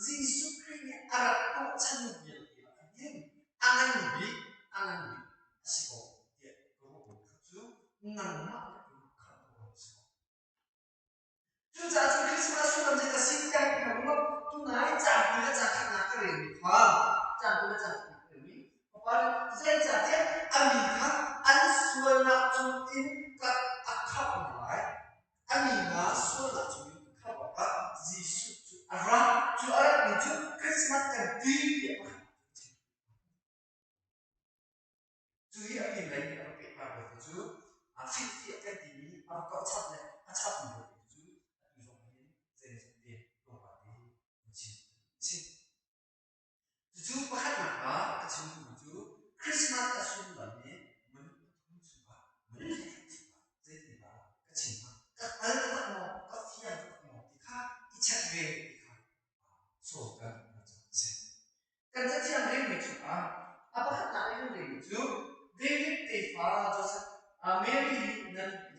Jesuh Khrih nih a rak hnawhchan vialte lakah hin a ngan bik, a ngan bik a si ko tiah ka ruah kha cu nangmah le keimah khamh awk a si ko. Cucaah cun Christmas sullam zei a si tiang ka ruah tunai caan kul le caan khatnak ka relmi kha caan kul le caan khatnak ka relmi Fapa nih zeicahtiah a mi kha an sualnak chungin ka a khamh hna lai. A mi hna sualnak chungin khamh awkah Jesuh cu a ra. Cu a ratmi cu Christmas kan ti tiah pakhat a chim. Cu hi a pinlei i a va pehpar vialte cu a hrilhfiah kan timi a va kauh chap le a chapmi vialte cu atu zong hin zeizong te tlawmpal te an chim a si. Cucu pakhatnak ah ka chim duhmi cu Christmas a sullam hi minung pathum chungah minung khat chungah zeitindah ka chim hnga? Ka hngal taktak maw? Ka fiang taktak maw? Ti kha i check ve ti kha sawm kan duhnak caah a si. Kan cathiang relmi chungah a pakhatnak i kan relmi cu David tefa Joseph Mary hi nan ti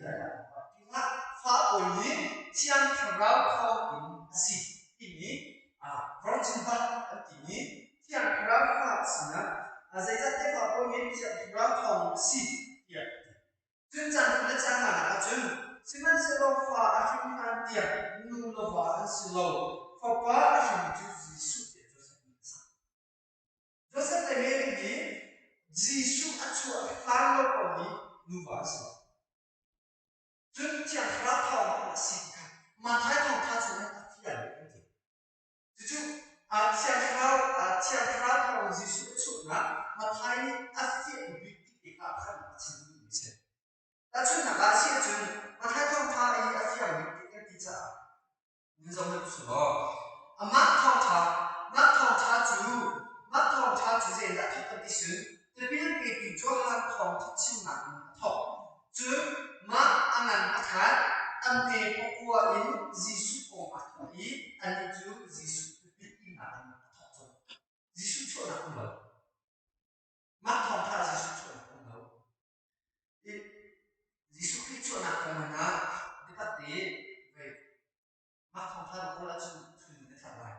fa pawl nih Thiang Thlarau thawngin a si timi virgin birth an timi Thiang Thlarau fa a sinak zeicah tefa pawl nih Thiang Thlarau thawngin a si tiah a ti. Cun caan khat le caan nganak ahcun sihmanhsehlaw fa a hrin hlan tiang nu le va an si lo, fapa a hrinmi cu Jesuh tiah Josef nih a sak. Josef le Mary nih Jesuh a chuah hlan lo paoh hi nuva an si lo. Cun Thiang Thlarau thawng in a si ti kha Matthai thawngṭha chungin a fiang an ti. Cucu Thiang Thlarau Thiang Thlarau thawngin Jesuh a chuahnak Matthai nih a fiah bik ti te kha khan a chim duhmi a si. Tahchunhnak ah a si ahcun Matthai thawngṭha i a fiang bik ti kan ti caah min zoh hmanh usih law amah thawngṭha mah thawngṭha cu mah thawngṭha cu zeidah thawk kan ti sun tipil petu Johan thawngṭha chimnak in a thawk. Cun mah a ngan pakhat an hme pakua in Jesuh kong aa thawh i annih cu Jesuh tipil innak in a thawk colh. Jesuh chuahnak um lo. Mah thawngṭha Jesuh chuahnak um lo. I Jesuh Khrih chuahnak kong hmanh ah biatak te vei mah thawngṭha na kawl ahcun chun in na thlak lai.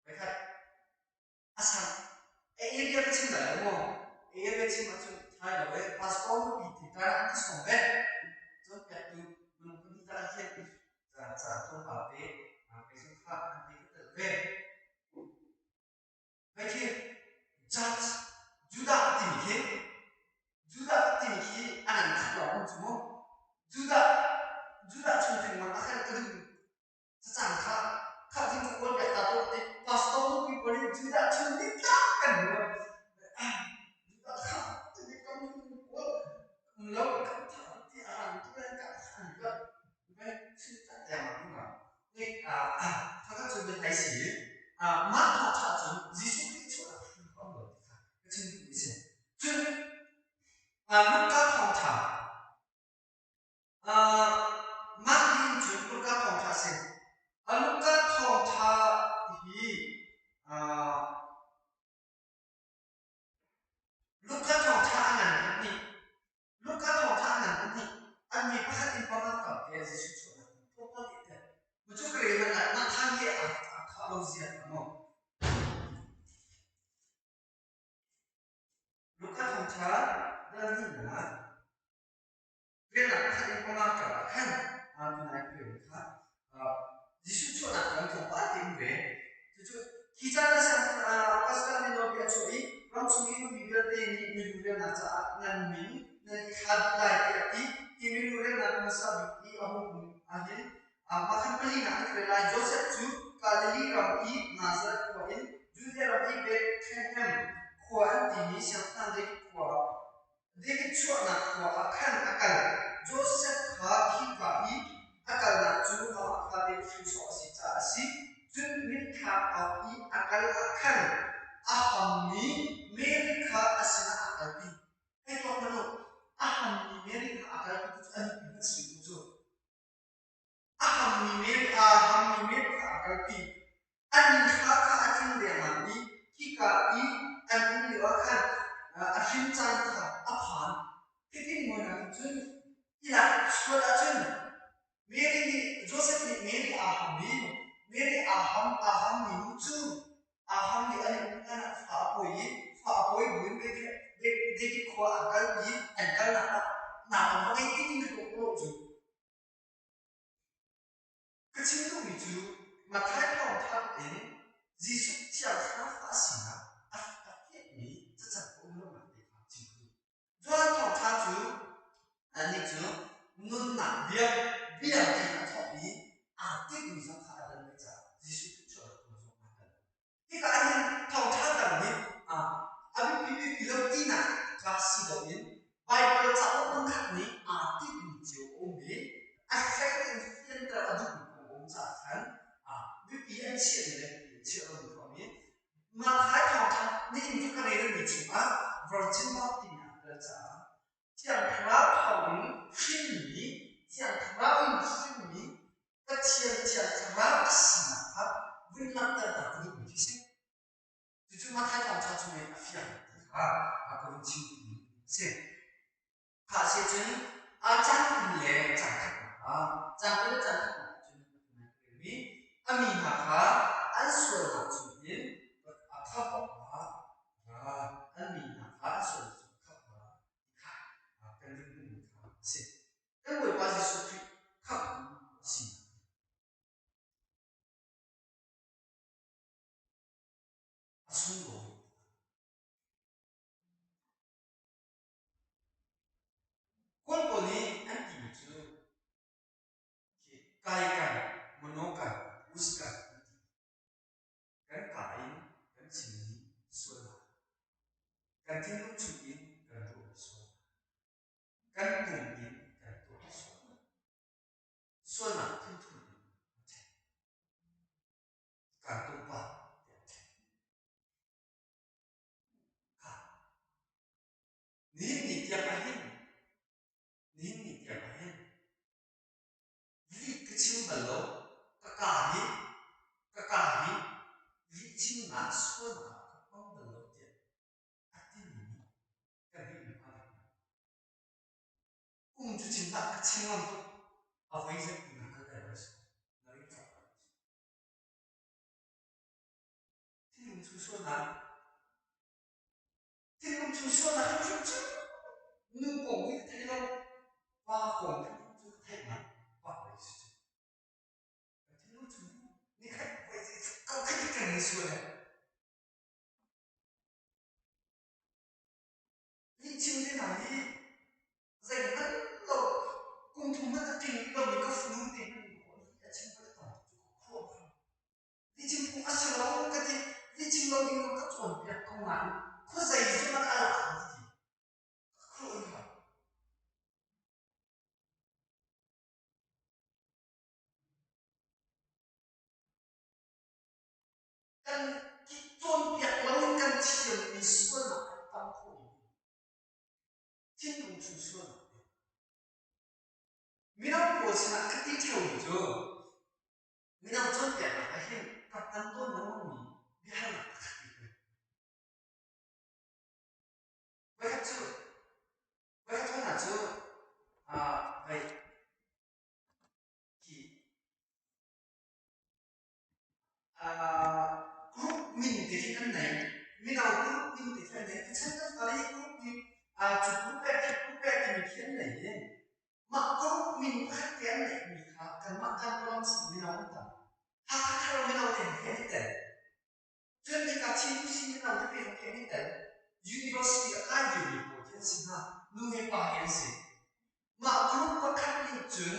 Voikhat A sang. A area ka chim lai lo maw? A area chim ahcun thai lo e. Pastor nupi ti tar an ka sawm ve. Cawnpiaktu minung pahnih dah an hian ca ca tlawmpal te kei zong kha an hei ka telh ve. Hei khi judge Judah timi khi Judah timi khi an an khat lawng um cu mu. Judah Judah chung thengmang ah khan ka duh Cacang kha kha ding ka kawl piak ta tuah ti pastor nupi pawl nih Judah chung nitlak kan hmu. Judah kha timi kan hmu kawl um lo kan tha ti a rang tu le ka khan ka ve chim ta tiang ah ma ni a kha kha cu biatai si a mah tha tha cun Jesuh Khrih chuah hrim ko lo ti kha ka chim duhmi si. Cun Luka thawngtha Mah hi cun Luka thawngṭha a si. Luka thawngṭha hi Luka thawngṭha a ngan pahnih. Luka thawngṭha a ngan pahnih. An mi pakhat in panga kam te Jesuh chuahnak in tlawmpal te te. Cu ka rel hmanh ah Matthai hi a khah lo zia kha maw. Luka thawngṭha dal hnihnak Riannak pakhat in panga karah khan tunai prayer kha Jesuh chuahnak kong tlawmpal tein ve. Cucu khi caan ah sang Pastor nih nawlbia a chuah i ram chung i ummi vialte nih milu riannak caah nan min nan i thla dih lai tiah a ti. Hi milu riannak hmasa bik i a hung um ahhin mah khan palinak an rel lai. Joseph cu Galilee ram i Nazareth khua in Judea ram i Bethlehem khua an timi siangpahrang David khua David chuahnak khua ah khan a kal. Josef kha khika i a kalnak cu amah kha David hrinsor a si caah a si. Cun minthlak awk i a kal ah khan a hammi Mary kha a sinah a kalpi. Hei tuak hmanh u, a hammi Mary kha a kalpi tu cu a nupi hmanh si rih cu. A hammi Mary aa hammi Mary kha a kalpi. An thla kha a tling dengmang i khika i an um lioah khan a hrin caan kha a phan. Hitin muainak in cun i lak sual ahcun Mary nih Joseph nih Mary aa ham i Mary aa ham aa hammi nu Abraham nih an i um hlan ah fa a pawi i fa a pawi buin David khua ah kal i an kalnak ah nau an va ngei timi kha ka cu. Ka chim duhmi cu Matthai thawngtha in Jesuh Thiang Thlarau fa a sinak a fianhmi cacang a um lonak te kha chim ka duh. Johan thawngtha cu anih cu nunnak bia bia tiin a thawk i aa tinhmi zong kha a dan ve caah Jesuh Khrih cu a rak tum zong aa tel. Hika ah hin thawngtha dang nih a biapi biapi lo tinak kha si loin Baibal cauk pakhat nih aa tinhmi cio a um i a hlei in fianter a duhmi kong a um caah khan biapi an chiahmi le biapi an chiah lomi kha a um i Matthai thawngṭha nihin cu ka relmi chungah Virgin Birth timi aa tel caah Thiang Thlarau thawngin hrinmi, Thiang Thlarau in hrinmi Pathian Thiang Thlarau a sinak kha vun langhternak ka duhmi khi si. Cucu Matthai thawngṭha chungin a fiang ti kha a ka vun chim duhmi a si. Kha si cun a caan kum le caan khatnak ah caan kul le caan khatnak ah cun a a mi hna kha an sualnak chungin a khamh awkah ra an mi hna kha an sualnak chung khamh hna ti kha kan vun hmuhmi kha a si. Kan Bawipa Jesuh Khrih khamhtu a sinak a sunglawi. Kawl pawl nih an timi cu kaikan, monokan, uskan an ti. Kan kaa in kan chimmi sualnak, kan thinlung chungin kan ruahmi sualnak, kan pum in kan tuahmi sualnak, sualnak phunthum in an ṭhen. Kaan tumpa tiah an ṭhen. Nihin ni tiang ah hin nihin ni tiang ah hin lih ka chim bal lo. Ka kaa hi ka kaa hi lih chimnak sualnak ah ka hmang bal lo tiah a timi nih kan nih mi hna um cu chim hlah ka chim ngam tuk a voi zat ti na hngal lai lo si na ring cak lo. Thinlung chung sualnak Thinlung chung sualnak hrimhrim cu nu kong hi ka thei lo, pa kong hrimhrim cu ka theih ngai, pa lei si cu. Kan thinlung chung nikhat voi ko khat kan ngei sual he. Lihchim te hna hi zeihmanh lo kum thum hmanh a tling lomi ka fanu te hmanh a chim ka tam cu ka khuaruah. Lihchim phung a si lo ka ti. Lihchim lo ding ka cawnpiak ko nain khuazei cu man a lak ti ti. Ka khuaruah in har. Kan cawnpiak lo in kan thiammi sualnak kan tam khawh i thinlung chung sualnak Mino pawl sinah ka ti ṭheomi cu Mino cawnpiaknak ah hin ka hman tawn lengmangmi biahalnak pakhat ti ka Voikhat cu voikhat hna cu vei khi group min te khi kan nei. Mino group min te khi an nei. Chan kan fale hi group min cu group le khi group le timi khi an nei i Mah group min pakhat te an neihmi kha kanmah kan ram sin mino an tam. Hakha thar mino te he an i tel. Cun hika Chin sin mino tete zong khi an i tel. University a kai liomi pawl khi an si hna. Nu he pa he an si. Mah group pakhat nih cun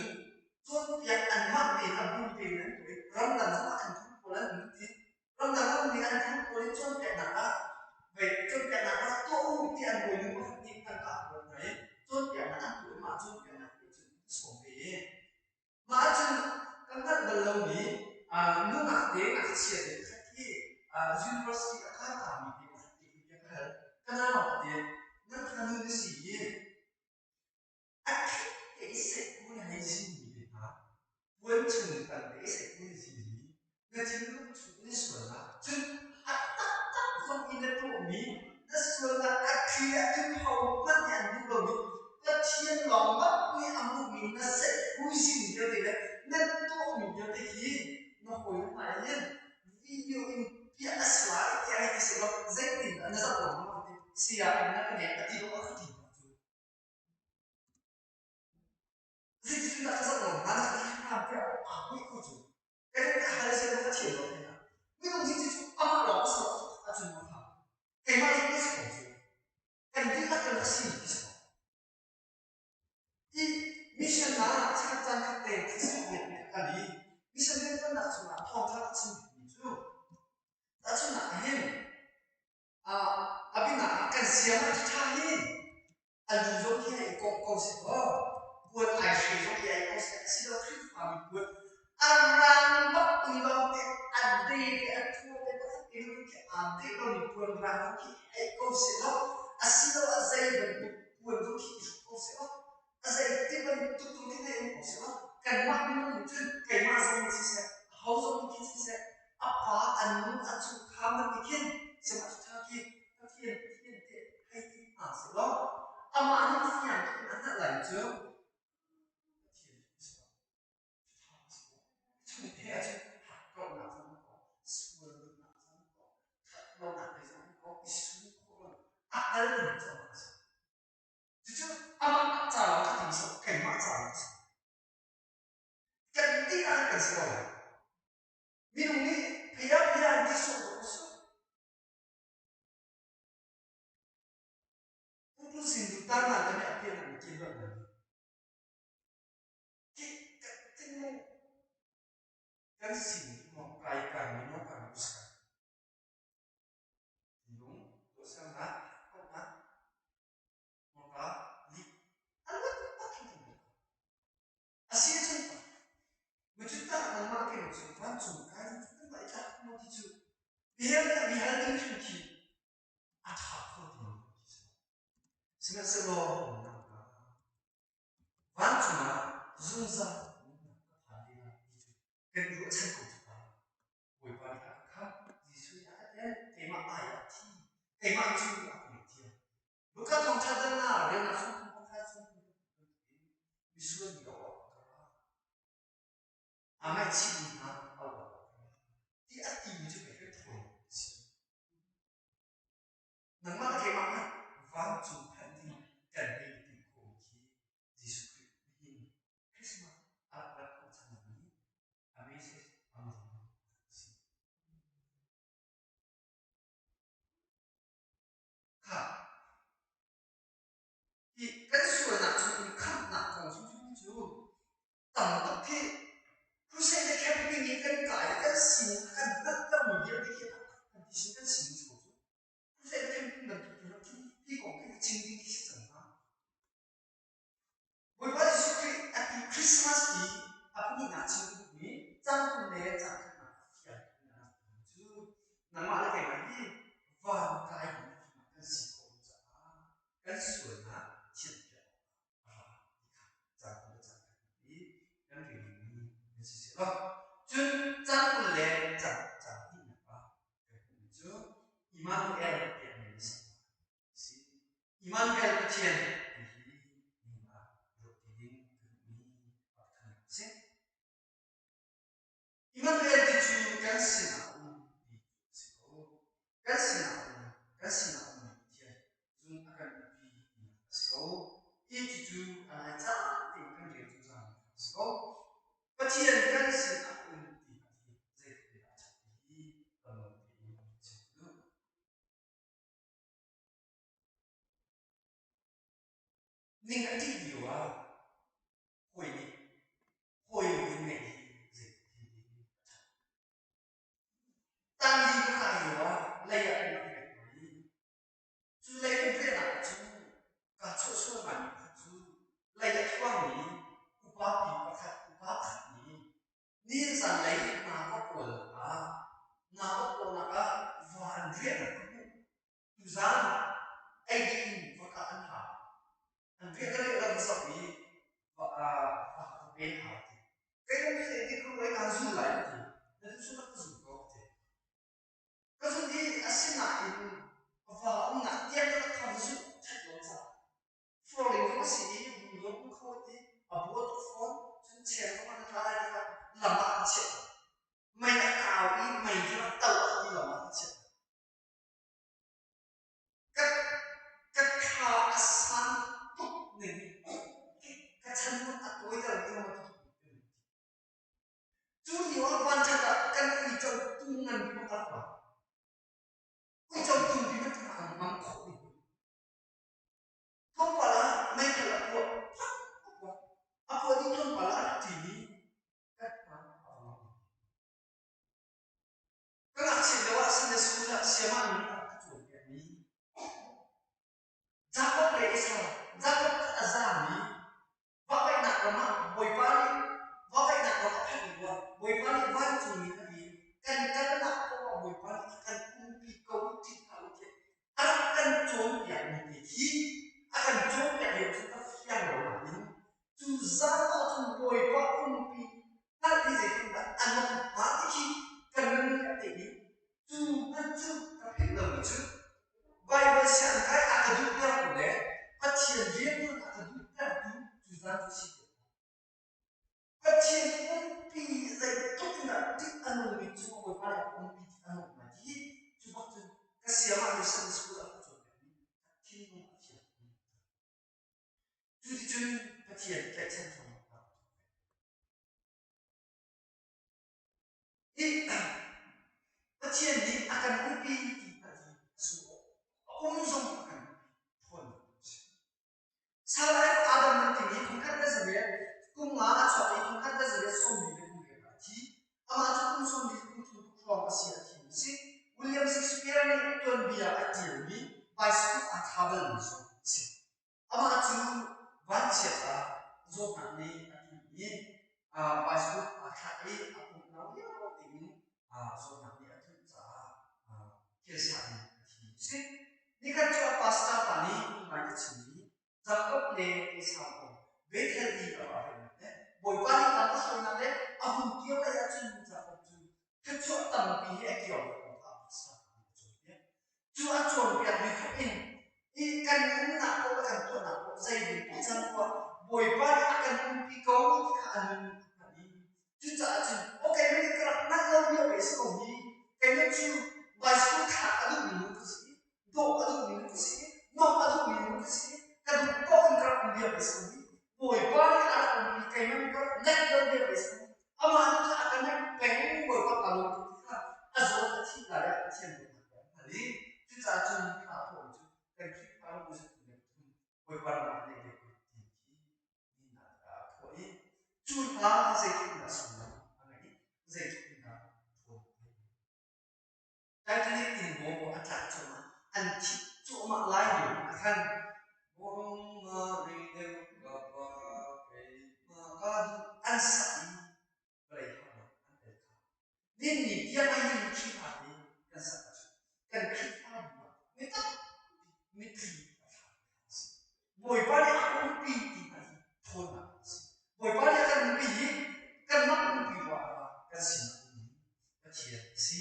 cawnpiak anmah tein a bu tein an tuah i ramdang zongah an group pawl an um ti. Ramdang um nih an group pawl in cawnpiaknak ah vei cawnpiaknak rak tuah u ti an bawinu pakhat nih tangka a pek hna i cawnpiaknak an tuah i mah cawnpiaknak nih cun an sawm ve i mah ahcun ka hngalh bal lomi nungak te ngakchia te pakhat hi university a kai kami te pakhat te hi bia ka hal ka nau ka ti nan kha nu na si i A thik te i seihku na hei zinmi te hna, puan chung tal te i seihku na zinmi, na thinlung chung in sualnak, cun a taktak zong i na tuahmi na sualnak a thli le a thupho hmanh nih an hmuh lomi Pathian lawng bak nih a hmuhmi na seihku zin vialte le na tuahmi vialte hi na hawi hmai ah hin video in piah a si lai ti. Saya na ka nek a ti lo a ka ti hna cu. Zeitin dah ka zoh lo hna na ka ti hram tiah aa hmuih ko cu. Kan ka hal seh ka thiam lo hna. Minung hi cu amah lawng a si lo ahcun ma kha. Keimah zong ka si ko cu. Kan dihlak in a si ti si ko. I mission ah chikkhat caan khat te thlasik biak nih a kal i mission rianṭuannak chungah thawngṭha a chim bikmi cu tahchunhnak ah hin a bina ah kan siam ah ṭha hi a lu zong khi ai kawmh ko seh law puan ai hre zong hi ai ko seh asilo Khrihfami puan a rang bak tung lawng te a de te a thur te pakhat te lu khi aa de lomi puan rang zong khi ai ko seh law asilo a zei bantuk puan zong khi i hruk ko seh law a zei ti bantuk zong khi hei um ko seh law kanmah minung nih cun keimah zong nih siseh aho zong nih khin siseh a pa a nu a chungkhar man ti khin sihmanhsehlaw khi Pathian Pathian te hei ti hna seh law amah nih fiang in a hngalh lai cu Pathian cu si chung he ahcun hakkauhnak zong ko sual duhnak zong ko that lonak lei zong ko i sum khawh lo a hngal ding cu amah a si. Cucu amah ca lawng ka ti so keimah ca lawng si. Kan ti ah kan si ko lai. Minung nih phia phia an ti sawh dawh a si. Putu sin tu tar nan kan a pian an kin lo nan. Ki kan mo kan sin mo kai kai mi mo kan uska. Lung tuahsernak koknak hmurka lih an rak tak in kan A si ahcun micu tah nangmah ke cu vancung kai ding cu kan mah i tlak maw ti cu bia le bia hal ding hrim khi a ṭha kho ti mi khi si. Sihmanhsehlaw vancung ah zungzal nunnak ka phan ve lai ti cu kan i ruahchan ko cu ta. Bawipa nih a ka khamh, Jesuh nih a ka tlen, keimah ai ah thi, keimah cu a ka ngaihthiam. Luka thawngṭha dang ah rian ah sungkhung pakhat sungkhung bantukin misual mi auh awk ka ra. Aa ngaihchihmi hna auh awk ka ra. Ti a timi cu pei kan ṭhawn a si. Nangmah le keimah hmanh vancung phanh ding kan hei i timh khawhmi khi Jesuh Khrih nihin Christmas a rak rat hnawhchanmi a message a ruang a si. Kha hi kan sualnak chungin khamhnak kong hrimhrim hi cu tam tuk khi crusade le camping i kan kai i kan sining a kan hngalhtermi vialte khi kan ti sin kan sining si ko cu. Crusade le camping bantuk tu khi hi kong khi chim ding khi si cang hnga. Bawipa Jesuh Khrih a ti Christmas i a pahnihnak chim ka duhmi cang kun le cang khatnak a fiang tukmi a rak cu nangmah le keimah hi van kai ding kan si khawh lo caah kan sualnak thianhpiak awkah a ra ti kha cang kun le cang khatnak i kan rel dingmi kan si seh law cun cang kun le cang cang hnihnak ah kan hmuhmi cu Immanuel tiah min a sak si. Immanuel Pathian ti hi nihin ah ruah ti ding ka duhmi pakhat a si. Immanuel ti cu kan sinah a um ti cu a si ko. Kan sinah a um, kan sinah a ummi Pathian zung a kan umpi tinak a si ko. Hi cucu a lai caan tein kan rel zungzal mi a si ko. Pathian kan sinah a um ti hi zeitluk in dah a ṭhat ti hi kan lung tein chim ka duh. Ning a ṭih lio ah hawi nih hawi in ngeih hi zeitluk hi a ṭhat. Tangli ka kai lio ah lei ah kan rak riak hna i cu lei kan riahnak ah cun kaa chawh sual ngaimi pakhat cu lei a thuangmi upa pi pakhat upa pakhat nih nihin zanlei naa ka kawl ah naa ka kawlnak ah va an riahnak ka hmuh. Tuzaan ei dih in va kah an hau. An riah ka riah lo va zoh i va va ka pen hau ti. Kei lung hi ti kru ai kaan zul lai ti. Na tu cu ka zul ko ti. Ka zul i asinain va umnak tiang ka kha va zulh ṭhat lo caah Flooring zong a si i hmun zong um kho ti a bua tuk fawn cun cheng zong an tla lai tikah lam ah an chiah mei a kau i mei cu a to ti lam ah an chiah. a rak ra. Uico tungpi bantuk ah an mang khawh ding. Tlawmpal ah meithal a puah, a puah. A puah dih tlawmpal ah a rak ṭin i kan hmaan a va ngam. Ka ngakchiat lio ah Sunday school ah sayamah nu nih a ka cawnpiakmi Jakob le Esau, Jakob cu a zaam i vahvaihnak ram ah Bawipa nih vahvaihnak ram a phanh lioah Bawipa nih vancungmi a ti kan kalnak paoh ah Bawipa nih a kan umpi ko i ṭih hlah u tiah a rak kan cawnpiakmi te khi a kan cawnpiak lio cu ka fiang lo nain cu zan ahcun Bawipa umpi hngalh hi zeitindah a nung hnga ti khi ka nun nih a teh i cu hmanh cu ka philh lomi cu Baibal siangkai a ka duhtertu le Pathian rianṭuan a ka duhtertu cu zan cu si te. Pathian umpi zeitluk in dah ṭih a nungmi cu Bawipa nih a umpi ti a nung lai ti cu bak cun ka siamah nih Sunday school ah ka cawnpiakmi ka thinlung a fiang. Cuticun Pathian tlaihchan thawng a rak thawk. Hi Pathian nih a kan umpi ti hna hi a sung awk a um zong a kan ṭhawnnak a si. Salai Adam an timi thongkhat le zariat kum nga a chuak i thongkhat le zariat sawmli le kum riat ah a thi. Amah cu kum sawmli kum thum hrawng a si a thi a si. William Shakespeare nih tuanbia a ṭialmi bicycle aa thla balmi zong a si. Amah cu vanchiat ah zawtnak nih a tlun i bicycle aa thlah i a pum no lio tein zawtnak nih a tlunh caah thilsa in a thi a si. Nikhat cu a pastor pa nih ngai a chim i Jakob le Esau kong Bethel i a va hruainak le Bawipa nih lam a hruainak le a hun kir lei ahcun Jakob cu thluachuah tampi he a kir lai kong kha pastor pa nih a cawnpiak. Cu a cawnpiakmi tluk in i kan umnak paoh le kan tuahnak paoh zei bantuk cang poah Bawipa nih a kan umpi ko ti kha a nun a hngalh i cucaah cun okay mei ka rak hngalh lo bia ve si ko hi keimah cu bicycle thlak a duhmi nu ka si dawh a duhmi nu ka si nuamh a duhmi nu ka si ka duh paoh in ka rak um bia ve si ko hi Bawipa nih a rak umpi keimah nih ka rak naih lo bia ve si ko amah nih cun a ka naih peng Bawipa ka lawm tuk ti kha a zawn a thih lai ah Pathian dawtnak a hngalh i cucaah cun thla a thawh cu kan Khrihfa ram zathum le pathum Bawipa ram ah neih ve ti khi ni hna a phuah i cu hla zeitluk in dah sullam a ngeih zeitluk in dah ṭhawn Titanic tinbaw a tlak cuahmah an thih cuahmah lai lio ah khan an sak i vawlei harnak an el kha ninni tiang ah hin Khrihfa hi kan sak ahcun kan Khrihfabu ah mi tampi mitthli a thla a si. Bawipa nih a umpi ti hna hi ṭhawnnak a si. Bawipa nih a kan umpi hi kanmah umpi ruah ah kan sinah um Pathian a si.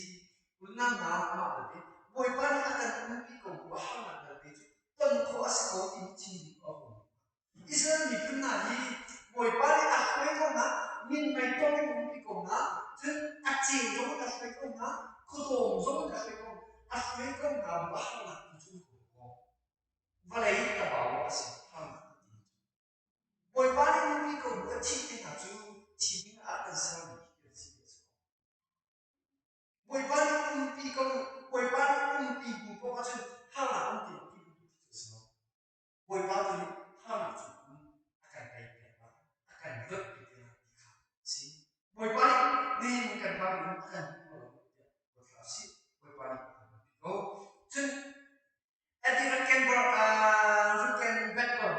Unau hna amah belte Bawipa nih a kan umpi ko bu a harnak vialte cu ton khawh a si ko timi thinlung a hung. Israel miphun hna hi Bawipa nih a hruai ko hna, minmei tong in umpi ko hna, cun a ceu zong in a hruai ko hna, khuadawm zong in a hruai ko a hruai ko hna bu a harnak tu cu um ko. Vawlei ka bau a si harnak a ti. Bawipa nih umpi ko bu a thih te hna cu thi ding ah kan sermi khi kan si a si ko. Bawipa nih umpi ko Bawipa nih umpi hnu paoh ahcun harnak um ti lo ti bantuk khi cu a si lo. Bawipa tu nih harnak chung in a kan teipiak lai, a kan luatpi te lai ti kha a si. Bawipa nih nihin kan ram in a kan duh lo tiah ruat hlah usih. Bawipa nih a kan umpi ko. Cun Eddie Rickenbacker, Rickenbacker,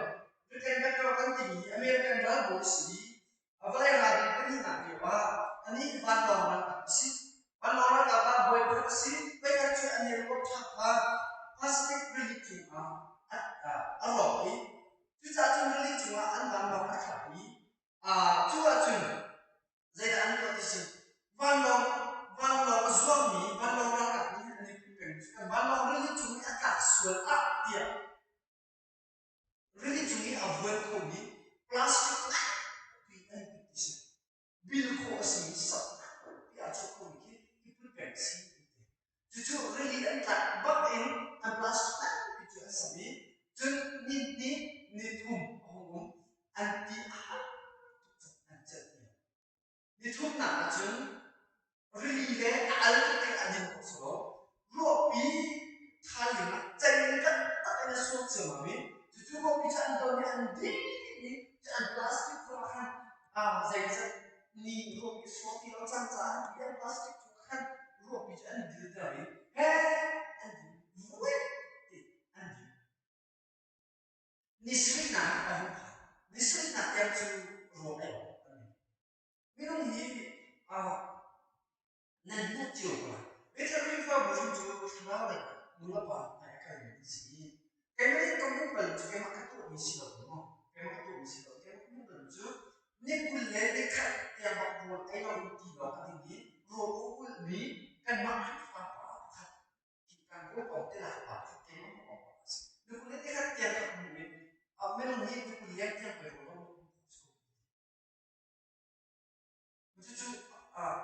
Rickenbacker kan timi hi American ralbawi a si i vawlei ralpi pahnihnak lio ah anih vanlawng ralkap a si. Vanlawng ralkap ah bawi pakhat a si. Voikhat cu an helicopter kha Pacific rili cungah a rawk i cucaah cun rili cungah an vanlawng a thlak i cu ahcun zeidah an tuah ti si vanlawng Nan hmuh cio ko lai. Bethel Khrihfabu hrim cu thlarau lei nu le pa hmai a kalmi an si. Keimah nih ka hmuh bal cu keimah ka tuahmi si lo maw? Keimah ka tuahmi si lo. Keimah ka hmuh bal cu ni 21 tiang bak rawl ei lo in ti lawng a ding i rawl a ulhmi kanmah Khrihfa pa pakhat hi kan kawl kong tilak pa pakhat keimah hmuh awk a si. Ni 21 tiang ka hmuh i minung hi ni 20 leng tiang pei rawl lo Cucu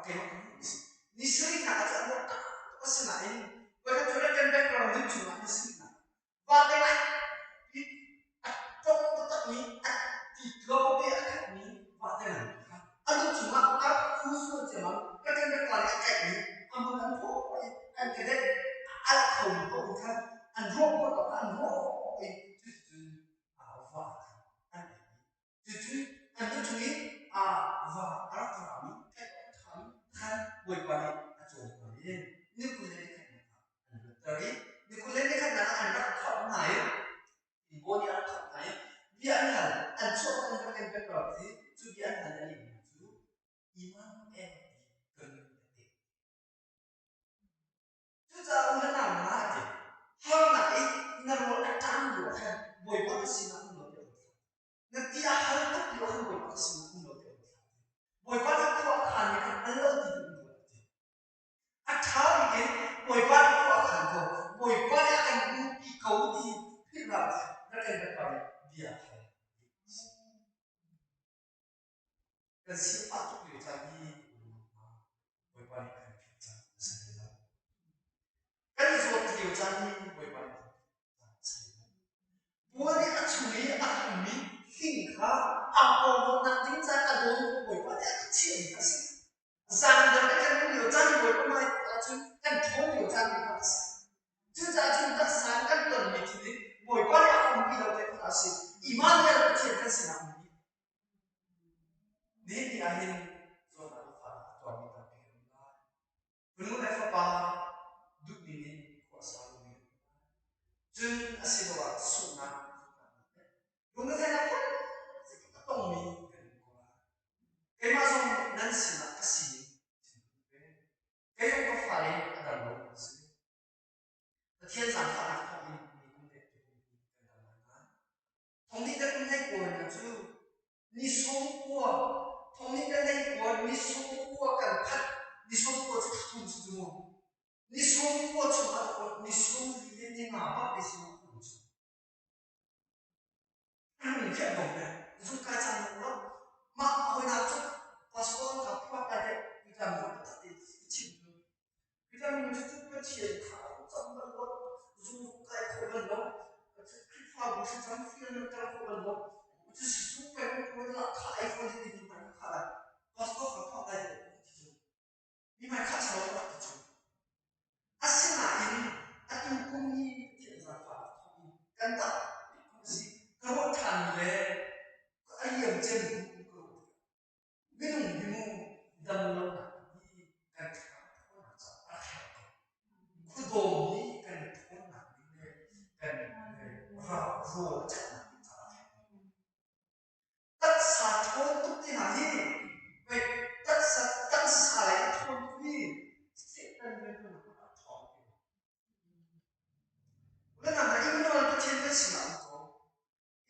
keimah ka hmuh si. Ni sarihnak ah cun an rawk tuk a si nain voikhat cu kan background lim chungah ni sarihnak vate ngai a ṭong taktakmi a ti tlawmte a khatmi vate ngan kha a lu cungah a rak khu sual ciammam ka kan background a tlaihmi a hmun an phawh i an kedet a alh khomi paoh in khan an ruah khawh an ruah i cuticun va khan an ei. Cucu an lu cung i va a rak rami tlaih awk a ṭhami khan Bawipa nih a cawn hna i ni 21 ah an luatter i ni 21 ah an rak khamh hna i Bawi nih a rak khamh hna i bia an hal an chuah an rak ken pek lo i cu bia an hal i a lehmi hna cu Immanuel ti kan a ti. Cucaah u le nau hna a ti. Harnak i na rawl a ṭam lio ah khan Bawipa na sinah um law tiah ruat hlah. Na ti a hal tuk lio ah khan Bawipa na sinah um law tiah ruat hlah. Bawipa nih khua a khanmi kha hngal lo ti duh in ruat a ti. A ṭha bik in Bawipa nih khua a khan ko. Bawipa nih a kan umpi ko ti philh hlah rak kan rak nih bia a hal. Kan sifah tuk lio caan hi Bawipa nih a kan philh caan a si hlei lo. Kan zawt lio caan hi Bawipa nih a kan philh caan a si hlei lo. Bual i a chung i a hangmi hling kha aa porhlawtnak ding caan a dawn Bawipa nih a kan chiahmi kha a si. Zaangdang i kan um lio caan hi Bawipa hmai ahcun kan ṭhawn lio caan kha a si. Cucaah cun taksa in kan tonmi thil in Bawipa nih a umpi lo ti kha a si. Immanuel Pathian kan sinah um Nihin ni ahhin zawtnak le fahnak a tuarmi tampi kan um lai. Fanu le fapa duhning in khua a sa lomi kan um lai. Cun asiloah sunghnak lungretheihnak phunzakip a tongmi kan um ko lai. Keimah zong nan sinah ka sining chim ka duh ve. Kei zong ka fale a dam lo an si. Pathian zaangfahnak thawngin ni kum le tukum hi kan dam ngaingai. Thong hnih le kum 19 hna cu ni 90, thong hnih le 19 ni 90 kan phanh. Ni 90 cu thla thum si cu mu. Ni 90 chungah ni 44 le ni nga bak te si mu kum cu. Khi an dong ve. Zung kai caan lo lo. Mah hawinak cu pastor ka phuak lai te Peter mu tak te chim cu. Peter mu cu Pathian kha cam bal lo, zung kai kho bal lo, Khrihfabu si cang fial nan kal kho bal lo. Cu si cu peng ko la kha ai fawn ti ti man kha lai. Pastor ka phuak lai te ti cu. Mi mai kha chalo rak ti cu. Asinain atu kum hi Pathian zaangfahnak thawngin kan dam kum a si. Ka ruah ṭhanmi le a liam cemmi kum ka ruah tikah minung hi mu dam lonak hi kan thlarau ṭhawnnak caah a rak herh ko. Khuadawm hi kan ṭhawnnak ding le kan rawl a ṭhatnak ding caah a rak herh. Taksa ṭhawn tuk te hna hi wait taksa taksa lei a ṭhawn tuk hi Satan rianṭuannak ah a ṭhawng ti lo. Unau hna Immanuel Pathian kan sinah um ko.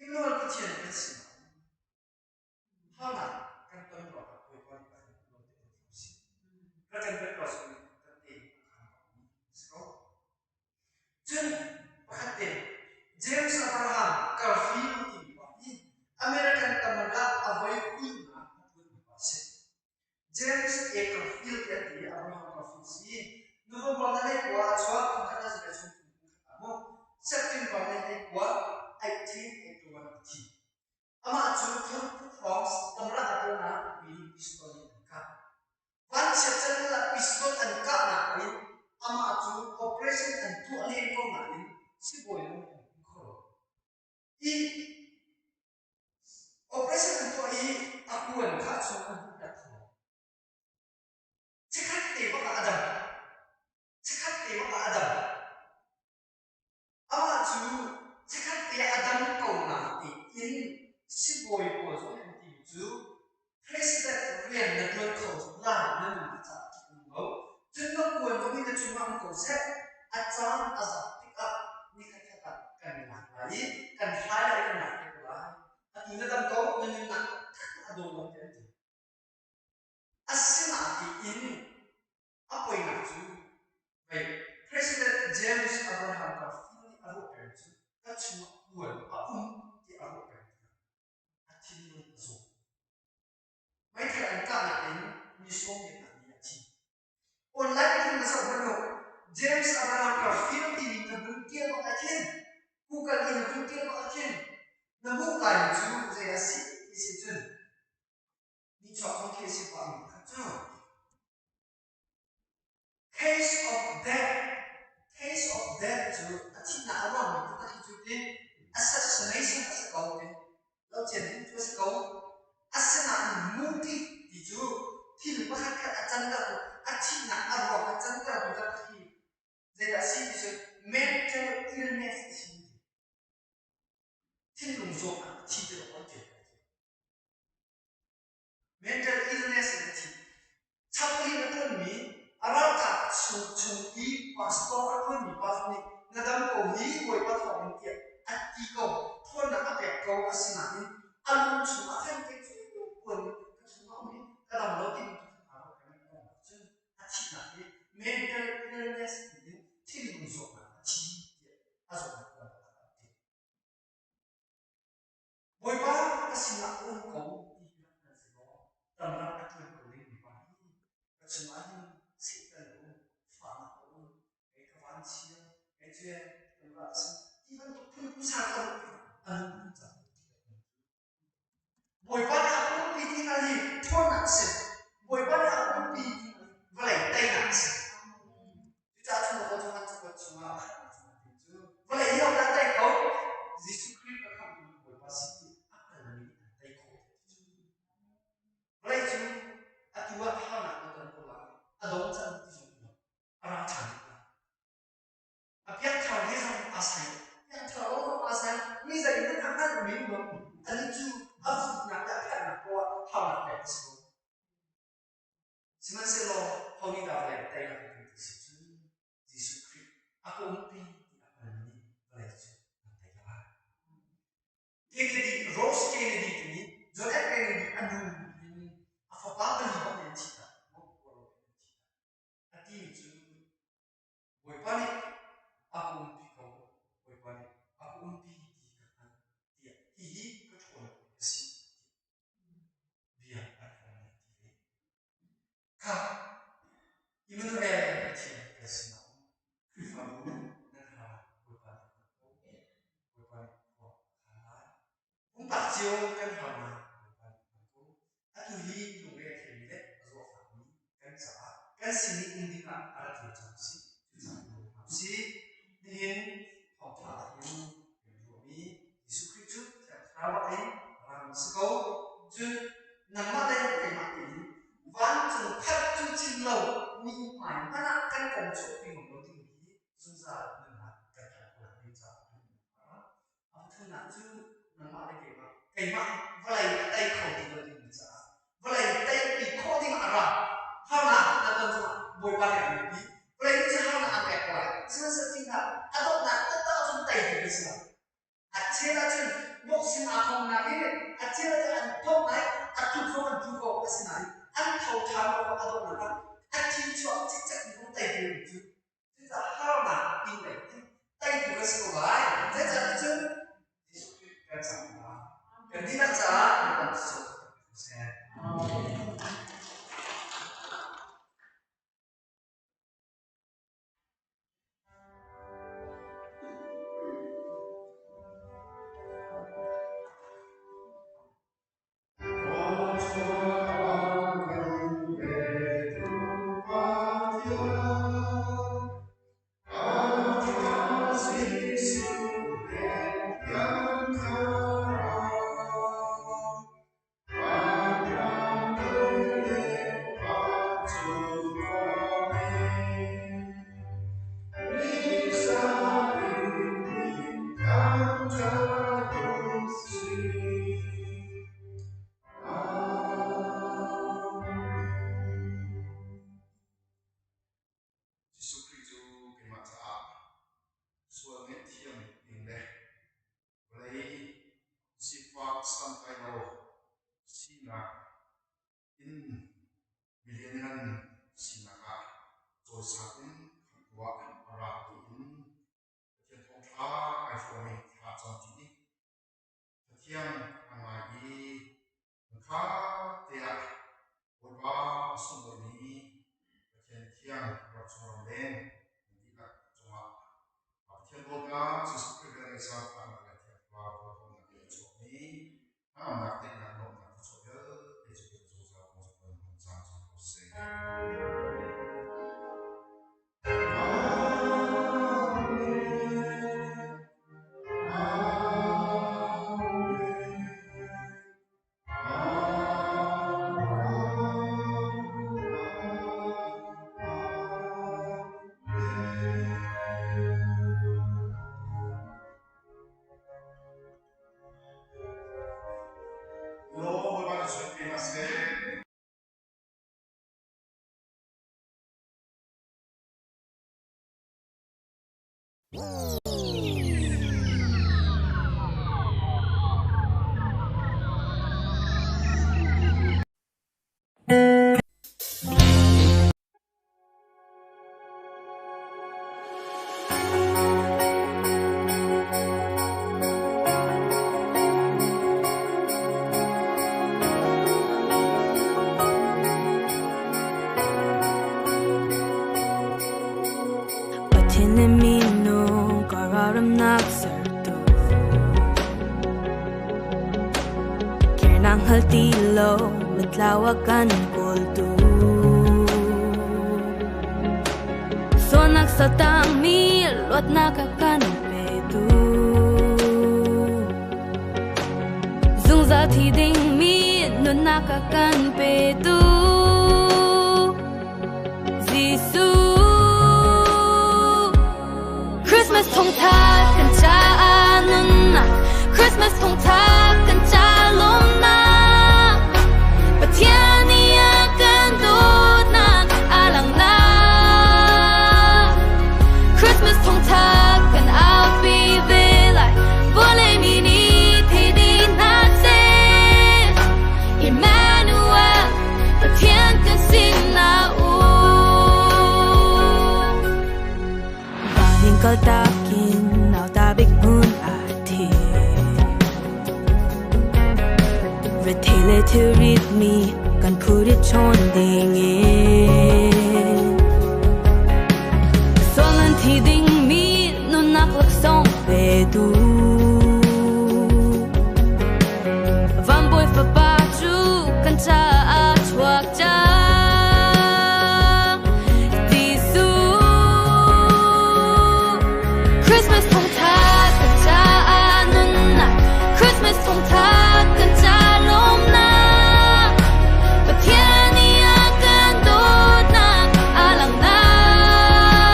Immanuel Pathian kan sinah um. Harnak kan ton ruangah Bawipa nih a kan hmuh lo ti kan si. Rak kan rat lo kan te a khan bakmi si ko. Cun pakhat te James Abraham Garfield timi pa hi American tamada a voi kulnak a ṭuanmi pa a si. James A. Garfield ti an ti i Abraham Garfield si. November ni 19 a chuak thongkhat a zile chung kum khat ah mu September ni 19 1881 a thi. Amah cu thongphu hrawng tamra a ṭuannak mi pistol in an kah. Vanchiat can ah pistol an kahnak in amah cu operation an tuah len ko nain sibawi lung an hmu kho lo. I operation an tuah i a kuan kha chung an hmuhter kho lo. Chikkhat te bak ah a dam. Chikkhat te bak ah a dam. Amah cu chikkhat te a dam ko natein sibawi pawl zong nih an timi cu president rian na ṭuan kho lai na nunnak caah ṭih a nung lo. ko seh, a caan a zat tikah nikhat khat ah kan lak lai i kan hlai lai i kan lak te ko lai. Atu na dam ko, na nunnak a daw lo tiah an ti. Asinain a poinak cu vei President James Abraham Garfield nih a ruah peng cu ka chungah kuan a um ti a ruah peng tikah a thinlung a zaw. Meithal an kahnak in mi sawm nih a thi. Online in na zoh hmanh u. James Abraham Garfield timi na vun tial bak ah khin Google i na vun tial bak ah khin na hmuh laimi cu zei a si ti si cun nichuak zong khi a si pahmi pakhat cu Case of death case of death cu a thihnak a ruangmi taktak hi cu ti assassination a si ko ti lo cian ding cu a si ko. Asinain muti ti cu thil pakhat khat a cantertu, a thihnak a ruang a cantertu taktak hi zeidah a si ti cu mental illness a si. Thinlung zawtnak a thi ti lo an ti. Mental illness in a thi. Chaplain a ṭuanmi a ralkap chung i pastor a ṭuanmi pa zong nih na dam ko hi Bawipa thawngin tiah a ti ko, ṭhawnnak a pek ko. Asinain a lung chungah khan kei cu kuan ka chungah um i ka dam lo timi tu khan aa ruat peng i a dam ahcun a thihnak hi mental illness tiin thinlung zawtnak a thi tiah a zawtnak kong a rak ti. Bawipa ka sinah um ko ti hi rak hngal sehlaw tamram a ṭuan ko dingmi pa hi ka chungah hin Satan a um, fahnak a um, kei ka vanchia, kei cu kan ra a si ti bantuk phunphun ka ruah tikah a nung cang ti ka hngal. Bawipa nih a umpi ti hngal hi ṭhawnnak a si. Bawipa nih a umpi ti hngal hi vawlei teinak a si. Cucaah cu maw Johan cakuat chungah a khatnak cu cu vawlei hi hodah tei ko? Jesuh Khrih ka khamhtu Bawipa si ti a hngalmi nih an tei khawh ti cu. Vawlei cu atu ah harnak na ton ko lai, a dong cang ti zong um lo, a ra ṭhan rih lai. A piangthar he zong aa sai lo. Piangthar lo zong aa sai lo. Mi zeihmanh a hngalhmi um lo. Anih cu a futnak le a phanhnak poah harnak pek a si ko. Sihmanhsehlaw ho nih dah vawlei a tei lai kan ti si cun Jesuh Khrih a ka umpi ti a hngalmi nih vawlei cu an tei lai. Kennedy, Rose Kennedy timi John F. Kennedy a nu in a fapa pali bak nih an thih tak. A timi cu Bawipa nih a ka umpi ko, Bawipa nih a ka umpi ti ka hngalh tiah hihi ka ṭhawnnak bik a si tiah bia a rak nih a ti ve. Kha Immanuel Pathian kan sinah um Khrihfabu nan hna Bawipa nih a ko. Bawipa nih khua a khan lai. Pumpak cio kan harnak Bawipa nih a ko. Atu hi lungre a theimi le a zawfakmi kan caah kan sin i um dingah a rat lio caan a si. Cucaah lung hna usih. Nihin thawngṭha ah hin kan ruahmi Jesuh Khrih cu Thiang Thlarau in rami si ko. Cun nangmah le keimah tein vancung phanh cu chim lo mi hmai hmanh ah kan kong chuahpi ngam lo ding hi zungzal nunnak kan phan khawh ding caah a pathumnak cu nangmah le keimah keimah vawlei a tei kho ti lo dingmi caah vawlei teipi khawh ding a ra harnak na ton zongah Bawipa nih a umpi vawlei nih cun harnak an pek ko lai sihmanhsehlaw thihnak a donghnak taktak ahcun teitu kan si lai. A chel ahcun boxing aa thongnak i a chel ahcun an thong lai a tluk zong an tlu ko. Asinain an tho ṭhan lo a donghnak ah a thi chuak cikcek mi kong teitu cu. Cucaah harnak ing lei in teitu kan si ko lai. Zeicahtiah cun Jesuh Khrih kan cang hna. Kan dihlak caah kan sawh seh. santlai lo sinak in milianngan sinak ah cawisang in khamhtu ah a ra tiin Pathian thawngṭha ai hrawm i thla a cam ṭi i Pathian a ngai i hmunkha te ah Bawipa a sunglawimi Pathian thiang ram chung ramleng nan dihlak cungah Pathian dawtnak Jesuh Khrih velngeih zaangfahnak le Thiang Thlarau hawikomhnak in a chuakmi hnangamnak, daihnak, lawmhnak thluachuah vialte cu kan zungzal kong cu kan hmun caan cio ko seh. Pathian le minung kararamnak sertu Kirnak hngal ti lo mitlau a kan kawltu Sualnak satangmi luatnak a kan petu Zungzal thi dingmi nunnak a kan petu Jesuh Christmas thawngtha kan caah nunnak Christmas thawngtha kan ca lawmnak Pathian nih a kan dawtnak a langhnak Christmas thawngtha kan aupi ve lai vawlei mi nih thei dih hna seh Emmanuel Pathian kan sinah um Vanin kaltakin nautabik hmun a thi Rethei le thilrit mi kan phurit chawn ding in Sual thi ding mi nunnak laksawng petu Van Bawi Fapa cu kan caah chuak cang. Jesuh, Christmas thawngtha kan caah nunnak, Christmas thawngtha kan ca lawmnak, Pathian nih a kan dawtnak a langhnak.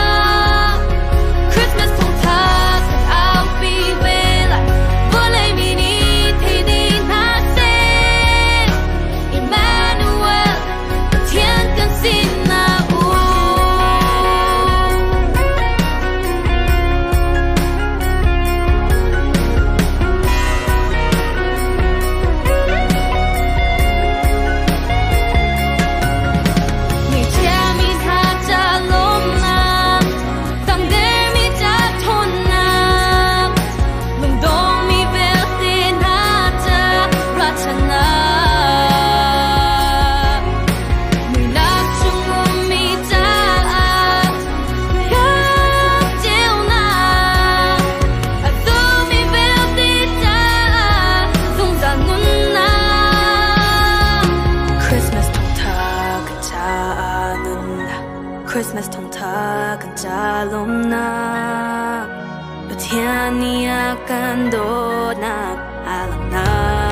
Christmas thawngtha kan aupi ve lai, vawlei mi nih thei dih hna seh. Emmanuel, Pathian kan sinah um. Ngeichiami hna ca lawmnak, tangdermi ca ṭhawnnak, lungdongmi vialte hna ca ruahchannak. Muihnak chung ummi caah rak ceunak, a zummi vialte caah zungzal nunnak. Christmas thawngtha kan caah nunnak, Christmas thawngtha kan ca lawmnak, Pathian nih a kan dawtnak a langhnak.